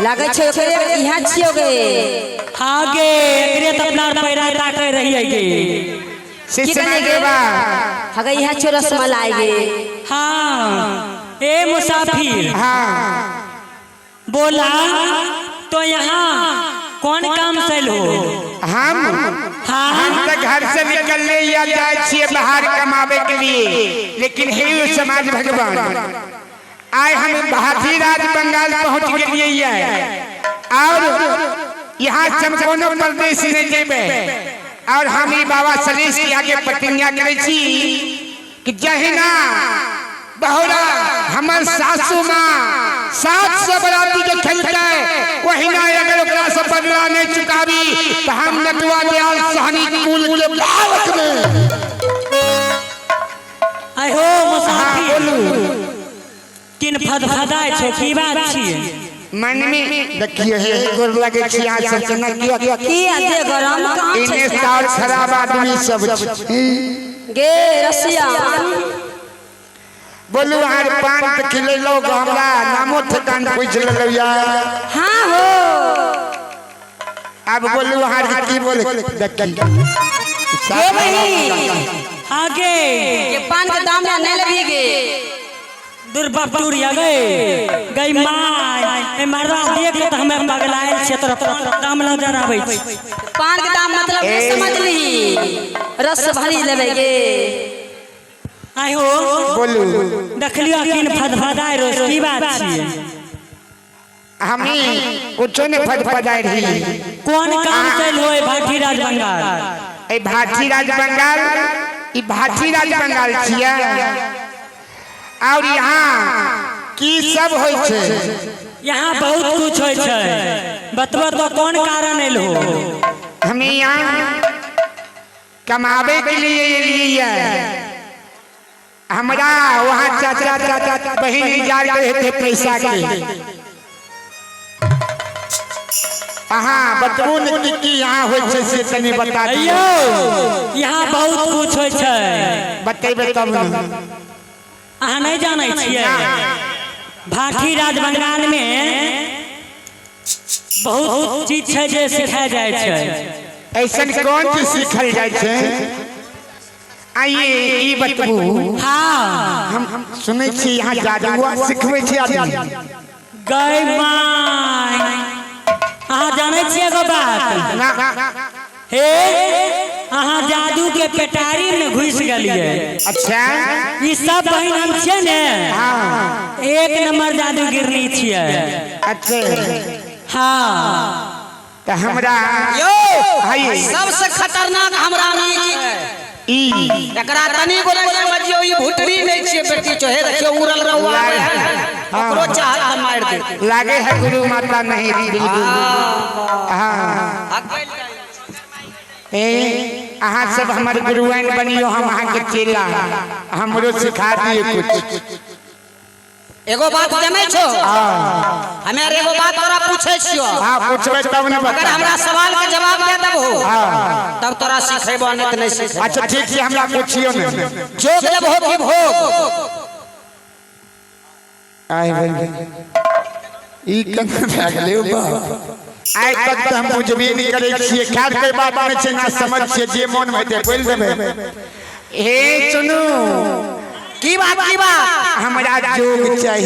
लागै छै ओकरे यहाँ छियो गे।
हाँ गे, एकरे तऽ अपना पैरा ताकै रहियै गे।
की कहलियै गे? हाँ गे, यहाँ छियो रसमलाई गे।
हाँ। ए मुसाफिर।
हाँ।
बोला तो यहाँ कौन काम से हो?
हम
हाँ।
हम तो घर से निकलने या जाए छियै बाहर कमावे के लिए, लेकिन हे समाज भगवान आए हम भाटी राज बंगाल पहुंच गेलियै और यहाँ से हम कोनो प्रदेश नहीं जेबै। और हम ई बाबा सलेश के आगे प्रतिज्ञा करै छी कि जहिना बहुरा हमर सासू माँ 700 बराती के खेलकै वहिना अगर ओकरा से बदला नहीं चुकाबी तो हम नटुआ दयाल सहनी कुल के बालक में।
आइ हो मुसाफिर,
बोलू।
किन फदफदाय छौ, की बात छियै?
मन में देखिए हे गोर लगे छी अहाँ सब केना किया
की आते गरम कहाँ
इने
छै?
साल खराब आदमी सब छै।
गे रसिया
बोलू अहाँ पान तऽ खिलेलहुँ हमरा नामो ठेकान पूछि लेलहुँ यार।
हाँ हो।
अब बोलू अहाँ की बोले? देखी
गे बहिन।
आगे
ये पान के दाम ना नहीं लेबिए गे।
दुर्बटूर गए गई माय, ए मर्दा देख के तऽ हमे पगलायल छियै, तोरा दाम लऽ जराबै छी।
पान के दाम मतलब नहीं समझली, रस भरी लेबै गे।
आइ हो
बोलू।
देखलियो किन फदफदाय रोज, की बात छियै?
हमी कुछो नहीं फदफदाय रही।
कौन काम चल होय भाटी राज बंगाल?
ए भाटी राज बंगाल, ई भाटी राज बंगाल छियै। और यहाँ की सब होइ छै?
यहाँ बहुत कुछ होइ छै। बतबऽ तो कौन कारण एल हो?
हमें यहाँ कमावे के लिए एलियै। हमरा वहाँ चाचा चाचा बहिन जा रहे थे पैसा के। अहाँ बतबू ने की की यहाँ होइ छै से तनी बता दियौ।
यहाँ बहुत कुछ होइ छै।
बतेबै तब ने।
अहाँ नहीं जानै छियै? भाटी राज बंगाल में बहुत चीज छै जे सिखायल जाइ छै।
ऐसन कौन चीज सिखल जाइ छै? आइए ई बतबू।
हाँ।
हम सुनै छी यहाँ जादुआ सिखबै छै आदमी।
गै माय, अहाँ जानै छियै एगो बात?
ना।
हे अहाँ जादू के पेटारी में घुस गेलियै।
अच्छा।
ई सब बहिन हम छियै ने।
हाँ।
एक नंबर जादूगिरनी छियै।
अच्छा।
हाँ।
तो हमरा
यो
हाय
सबसे खतरनाक हमरा नहीं छै।
ई
एकरा तनी गो नहीं समझियो, ई भुटरी नहीं छियै बेटी चो। हे देखियो उड़ल रहुआ आबै है, ओकरो चाहत त मारि दे।
लागे है गुरु माता नहीं बिल्कुल। हाँ। ए अहाँ सब हमर गुरुआइन बनियो, हम अहाँ के चेला, हमरो सिखा दियो कुछ।
एगो बात जनै छो? हमे आर एगो बात तोरा पूछै छियो।
हाँ, पूछबै तब ने
अगर
बता।
हमरा सवाल के जवाब दे देबहो तब तोरा सिखेबो, नहीं तो नहीं सिखेबो।
अच्छा ठीक छै, हमरा पूछियो ने।
जोग लेबहो कि भोग?
आय भाई, ई केना भए गेलै ओ बाप? आइ तक तऽ हम बुझबे नहि करै छियै। खैर, कोई बात नहि छै, ना समझ छियै, जे मोन में हेतै बोलि देबै। हे सुनू।
की बात, की बात?
हमरा जोग चाही।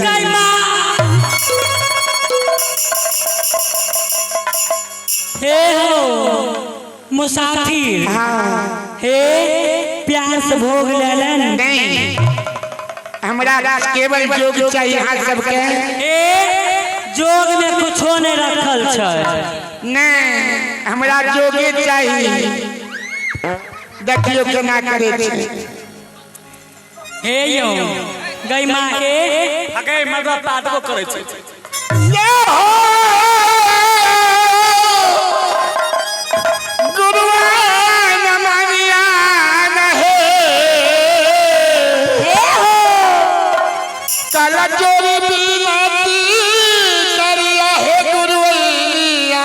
हे हो मुसाफिर।
हाँ।
हे, प्यार से भोग लेलन।
नहीं, हमरा केवल जोग चाहिए अहाँ सबके।
ए, जोग में कुछो नहीं रखल छै।
नहीं, हमरा जोगे चाहिए। देखियो केना करे छै।
हे यौ गई माँ के।
अगे मर्दा पाटबो करै छै।
गुरुआ न मानिया न हे, कल चोरी बिनती करिया हे गुरुवैया,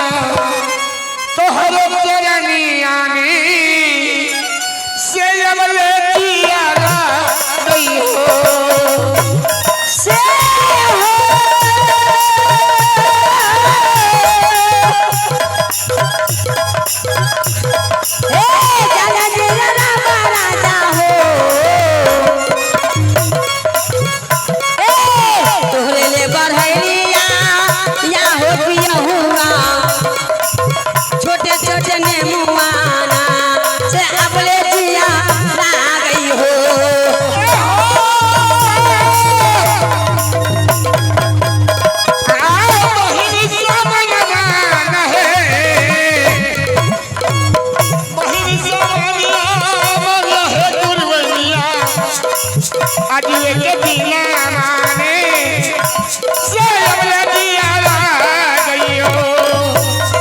तोहर चरनिया में से अबले दिया गई हो।
से हो। हे जल जल राजा हो, ए तोहरे ले बढ़ैया या हो पियहुआ, छोटे छोटे नेमुआना से अबले जिया ला गई हो।
आओ बहिनी समनवा न हे, बहिनी समनवा न हे गुरुवैया, आज एक दिना माने से अबले दिया ला गई हो।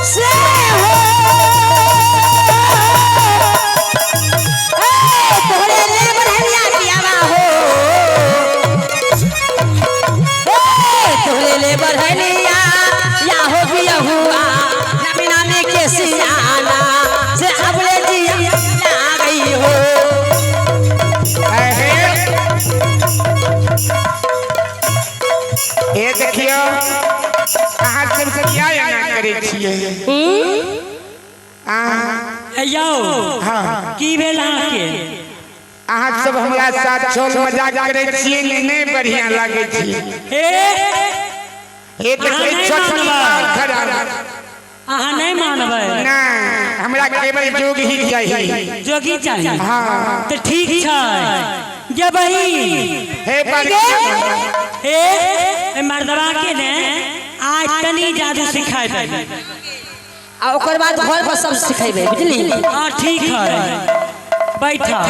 से हो। ए तोहरे ले बढ़ैया पियावा हो, ए तोहरे ले बढ़ैया या हो बियहुआ, नामी नामी के सियाना से अबले जिया ला गई हो।
अहे, ए देखियो, अहाँ सब किया एना करै छियै? अहाँ
हे यौ।
हाँ।
की भेल अहाँके?
अहाँ सब हमरा साथ छल मजाक करै छियै ने, नहि बढ़िया लागै छै।
हे।
हे देखै,
अहाँ नहि
छोटकी
मानबै।
बाल खराब।
अहाँ नहीं मानबै?
नहीं, हमरा केवल जोग ही चाहिए।
जोगी चाहिए?
हाँ।
तो ठीक छै गे बहिन।
हे बढ़िया।
हे, ए मर्दवा के ने आज तनी जादू सिखाय दे।
आ ओकर बाद घर पर सब सिखेबै, बुझली?
हाँ, ठीक है, बैठा।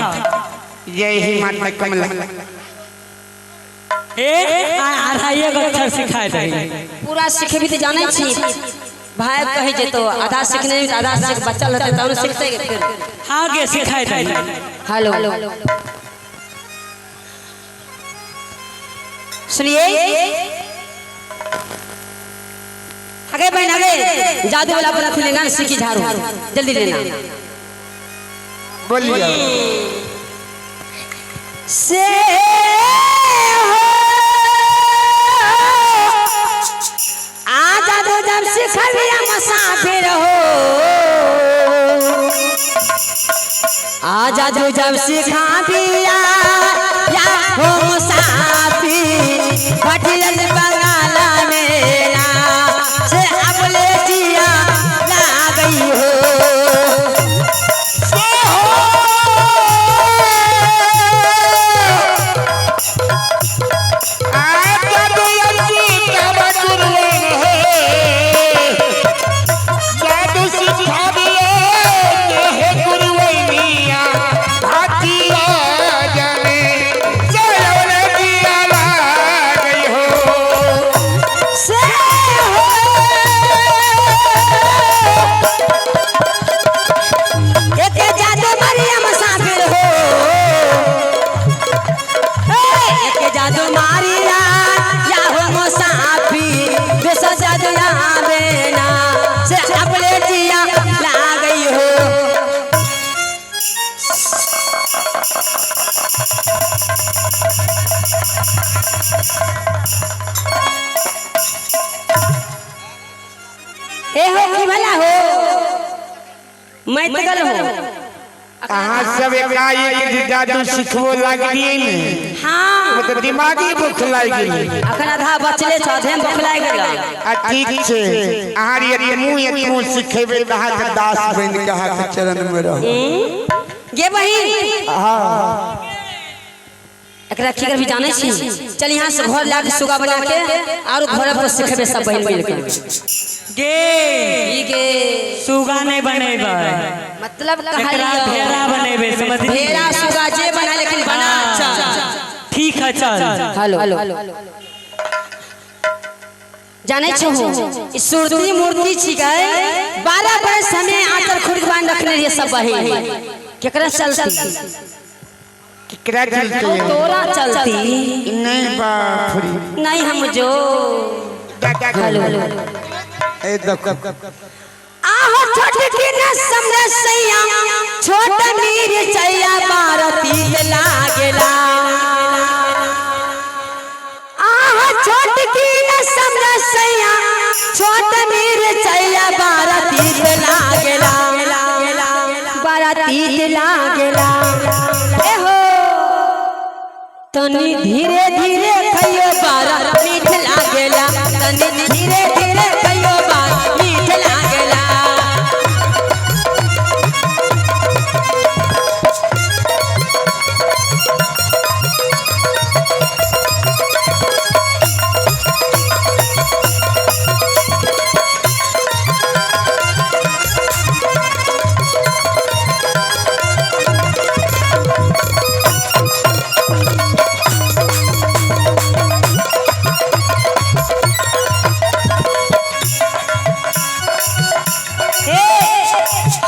जय ही माता कमला।
हे, आ अढ़ाइए गो अक्षर सिखाय दे।
पूरा सिखेबी तऽ जानै छी भाई, कही जेतो आधा सीखने में आधा सीख बचल रहते तब सीखते फिर।
आगे सिखाय दे।
हेलो, सुनिए, आगे बहन, आगे जादू वाला अपना फिर लेना, सीखी झाड़ू जल्दी लेना।
बोलिए।
से हो। आ जादू जब सिखबिया मुसाफिर हो, आ जादू जब सिखाबिया या हो मुसाफिर, पटियल बंगाल मेला से अबले जिया ला गई हो।
से हो। आ जादू सिखावा गुरुवन हे, जादू सिखाबिए हे गुरुवैया, भातिया जाने चलौले दिया ला गई हो।
से हो। एक जादू मारिया मुसाफिर हो, ए, एक जादू मारिया या मैत गेल हो।
अहाँ सब एकाएक जे जादू सिखबो लागलियै ने।
हाँ।
ओ तऽ दिमागी भूख लागि गेलै।
अखन आधा बचले छ, आधे में बौखलाइ गेल।
आ ठीक छै, अहाँ एतमू एतमू सिखेबै तऽ अहाँके दास बनि कऽ अहाँके चरण मे रहब।
गे बहिन, एकरा की करबी जानै छी? चल यहाँ से घर लाके सुगा बना के और घर पर सिखेबे सब बहिन मिल के।
गे।
ई गे।
सुगा नहीं बनेबै।
मतलब
एकरा
कहलियो
भेड़ा बनेबै, समझली?
भेड़ा सुगा जे बना, लेकिन बना चल।
ठीक है, चल।
हेलो, जानै छहो, ई सुरती मूर्ति छिकै। 12 बरस हमें आंचल खुद बांध रखने रहिए सब बहिन। केकरा चलती?
केकरा चलते?
तोरा चलती।
नहीं बाप रे।
नहीं, हम जो हेलो।
ए देखो।
आहो छोटकी न समरसैया, छोट मीर चैया बारती लागेला। आहो छोटकी न समरसैया, छोट मीर चैया बारती लागेला, बारती लागेला। ए हो तनी धीरे धीरे खइयो, बारा मीठ लागेला। तनी धीरे धीरे खइयो, बारा मीठ लागेला।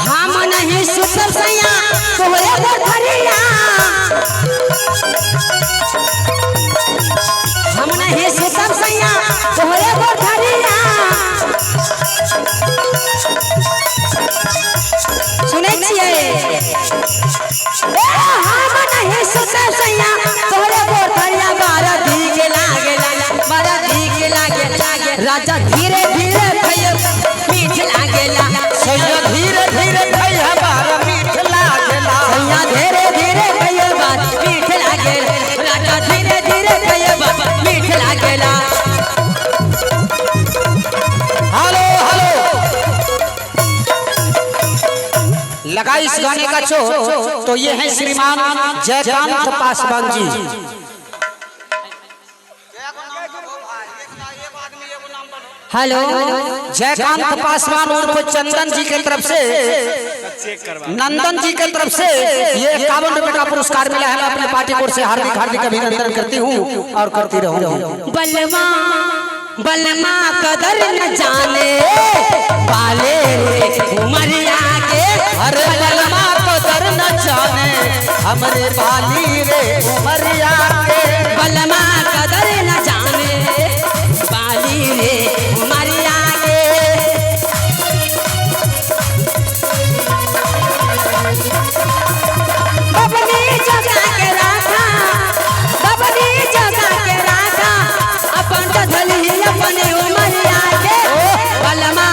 हम नहीं सुतब सैया तोहरे कोठरिया, हम नहीं सुतब सैया तोहरे कोठरिया। सुनै छियै? ए हम नहीं सुतब सैया तोहरे कोठरिया, बारा धीक लागेला, बारा धीक लागेला। राजा धीरे धीरे खइयो, मीठ लागेला।
सैया धीरे धीरे खइहा, बारा मीठ लागेला।
सैया धीरे धीरे खइयो, बात मीठ लागेला। राजा धीरे धीरे खइयो, बात मीठ लागेला।
हेलो हेलो, लगा इस गाने का चोट तो ये है श्रीमान जयकांत पासवान जी।
हेलो।
जयकांत पासवान उर्फ चंदन जी के तरफ से, नंदन जी के तरफ से ये 51 रुपए का पुरस्कार मिला है। मैं अपने पार्टी को से हार्दिक हार्दिक अभिनंदन करती हूँ और करती रहूंगी।
बलमा बलमा कदर न जाने वाले रे उमरिया के।
अरे बलमा कदर न जाने हमरे बाली रे उमरिया के।
बलमा कदर न जाने बाली रे उमरिया के। बबनी जगा के राखा, बबनी जगा के राखा, अपन धली अपन उमरिया के। बलमा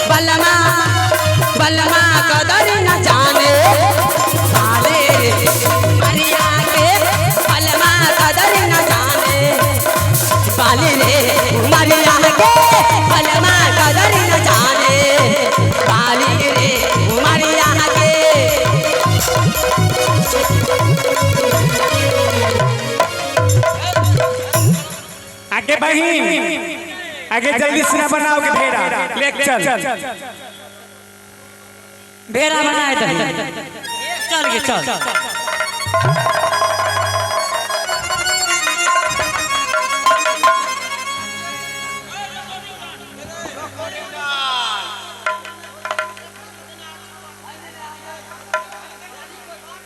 बलमा बलमा कदर न जाने वाले रे उमरिया के। बलमा कदर न जाने वाले रे उमरिया के। बलमा कदर न जाने वाले रे उमरिया के।
आगे बहिन आगे, जल्दी से ना बनाओ के भेड़ा ले चल।
भेड़ा बनाए दही, चल गे चल।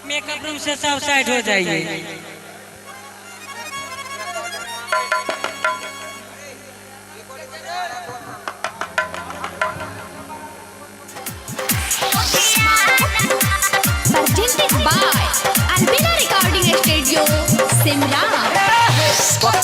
मेकअप रूम से सब साइड हो जाइए।
Presented by Albina Recording Studio, Simla.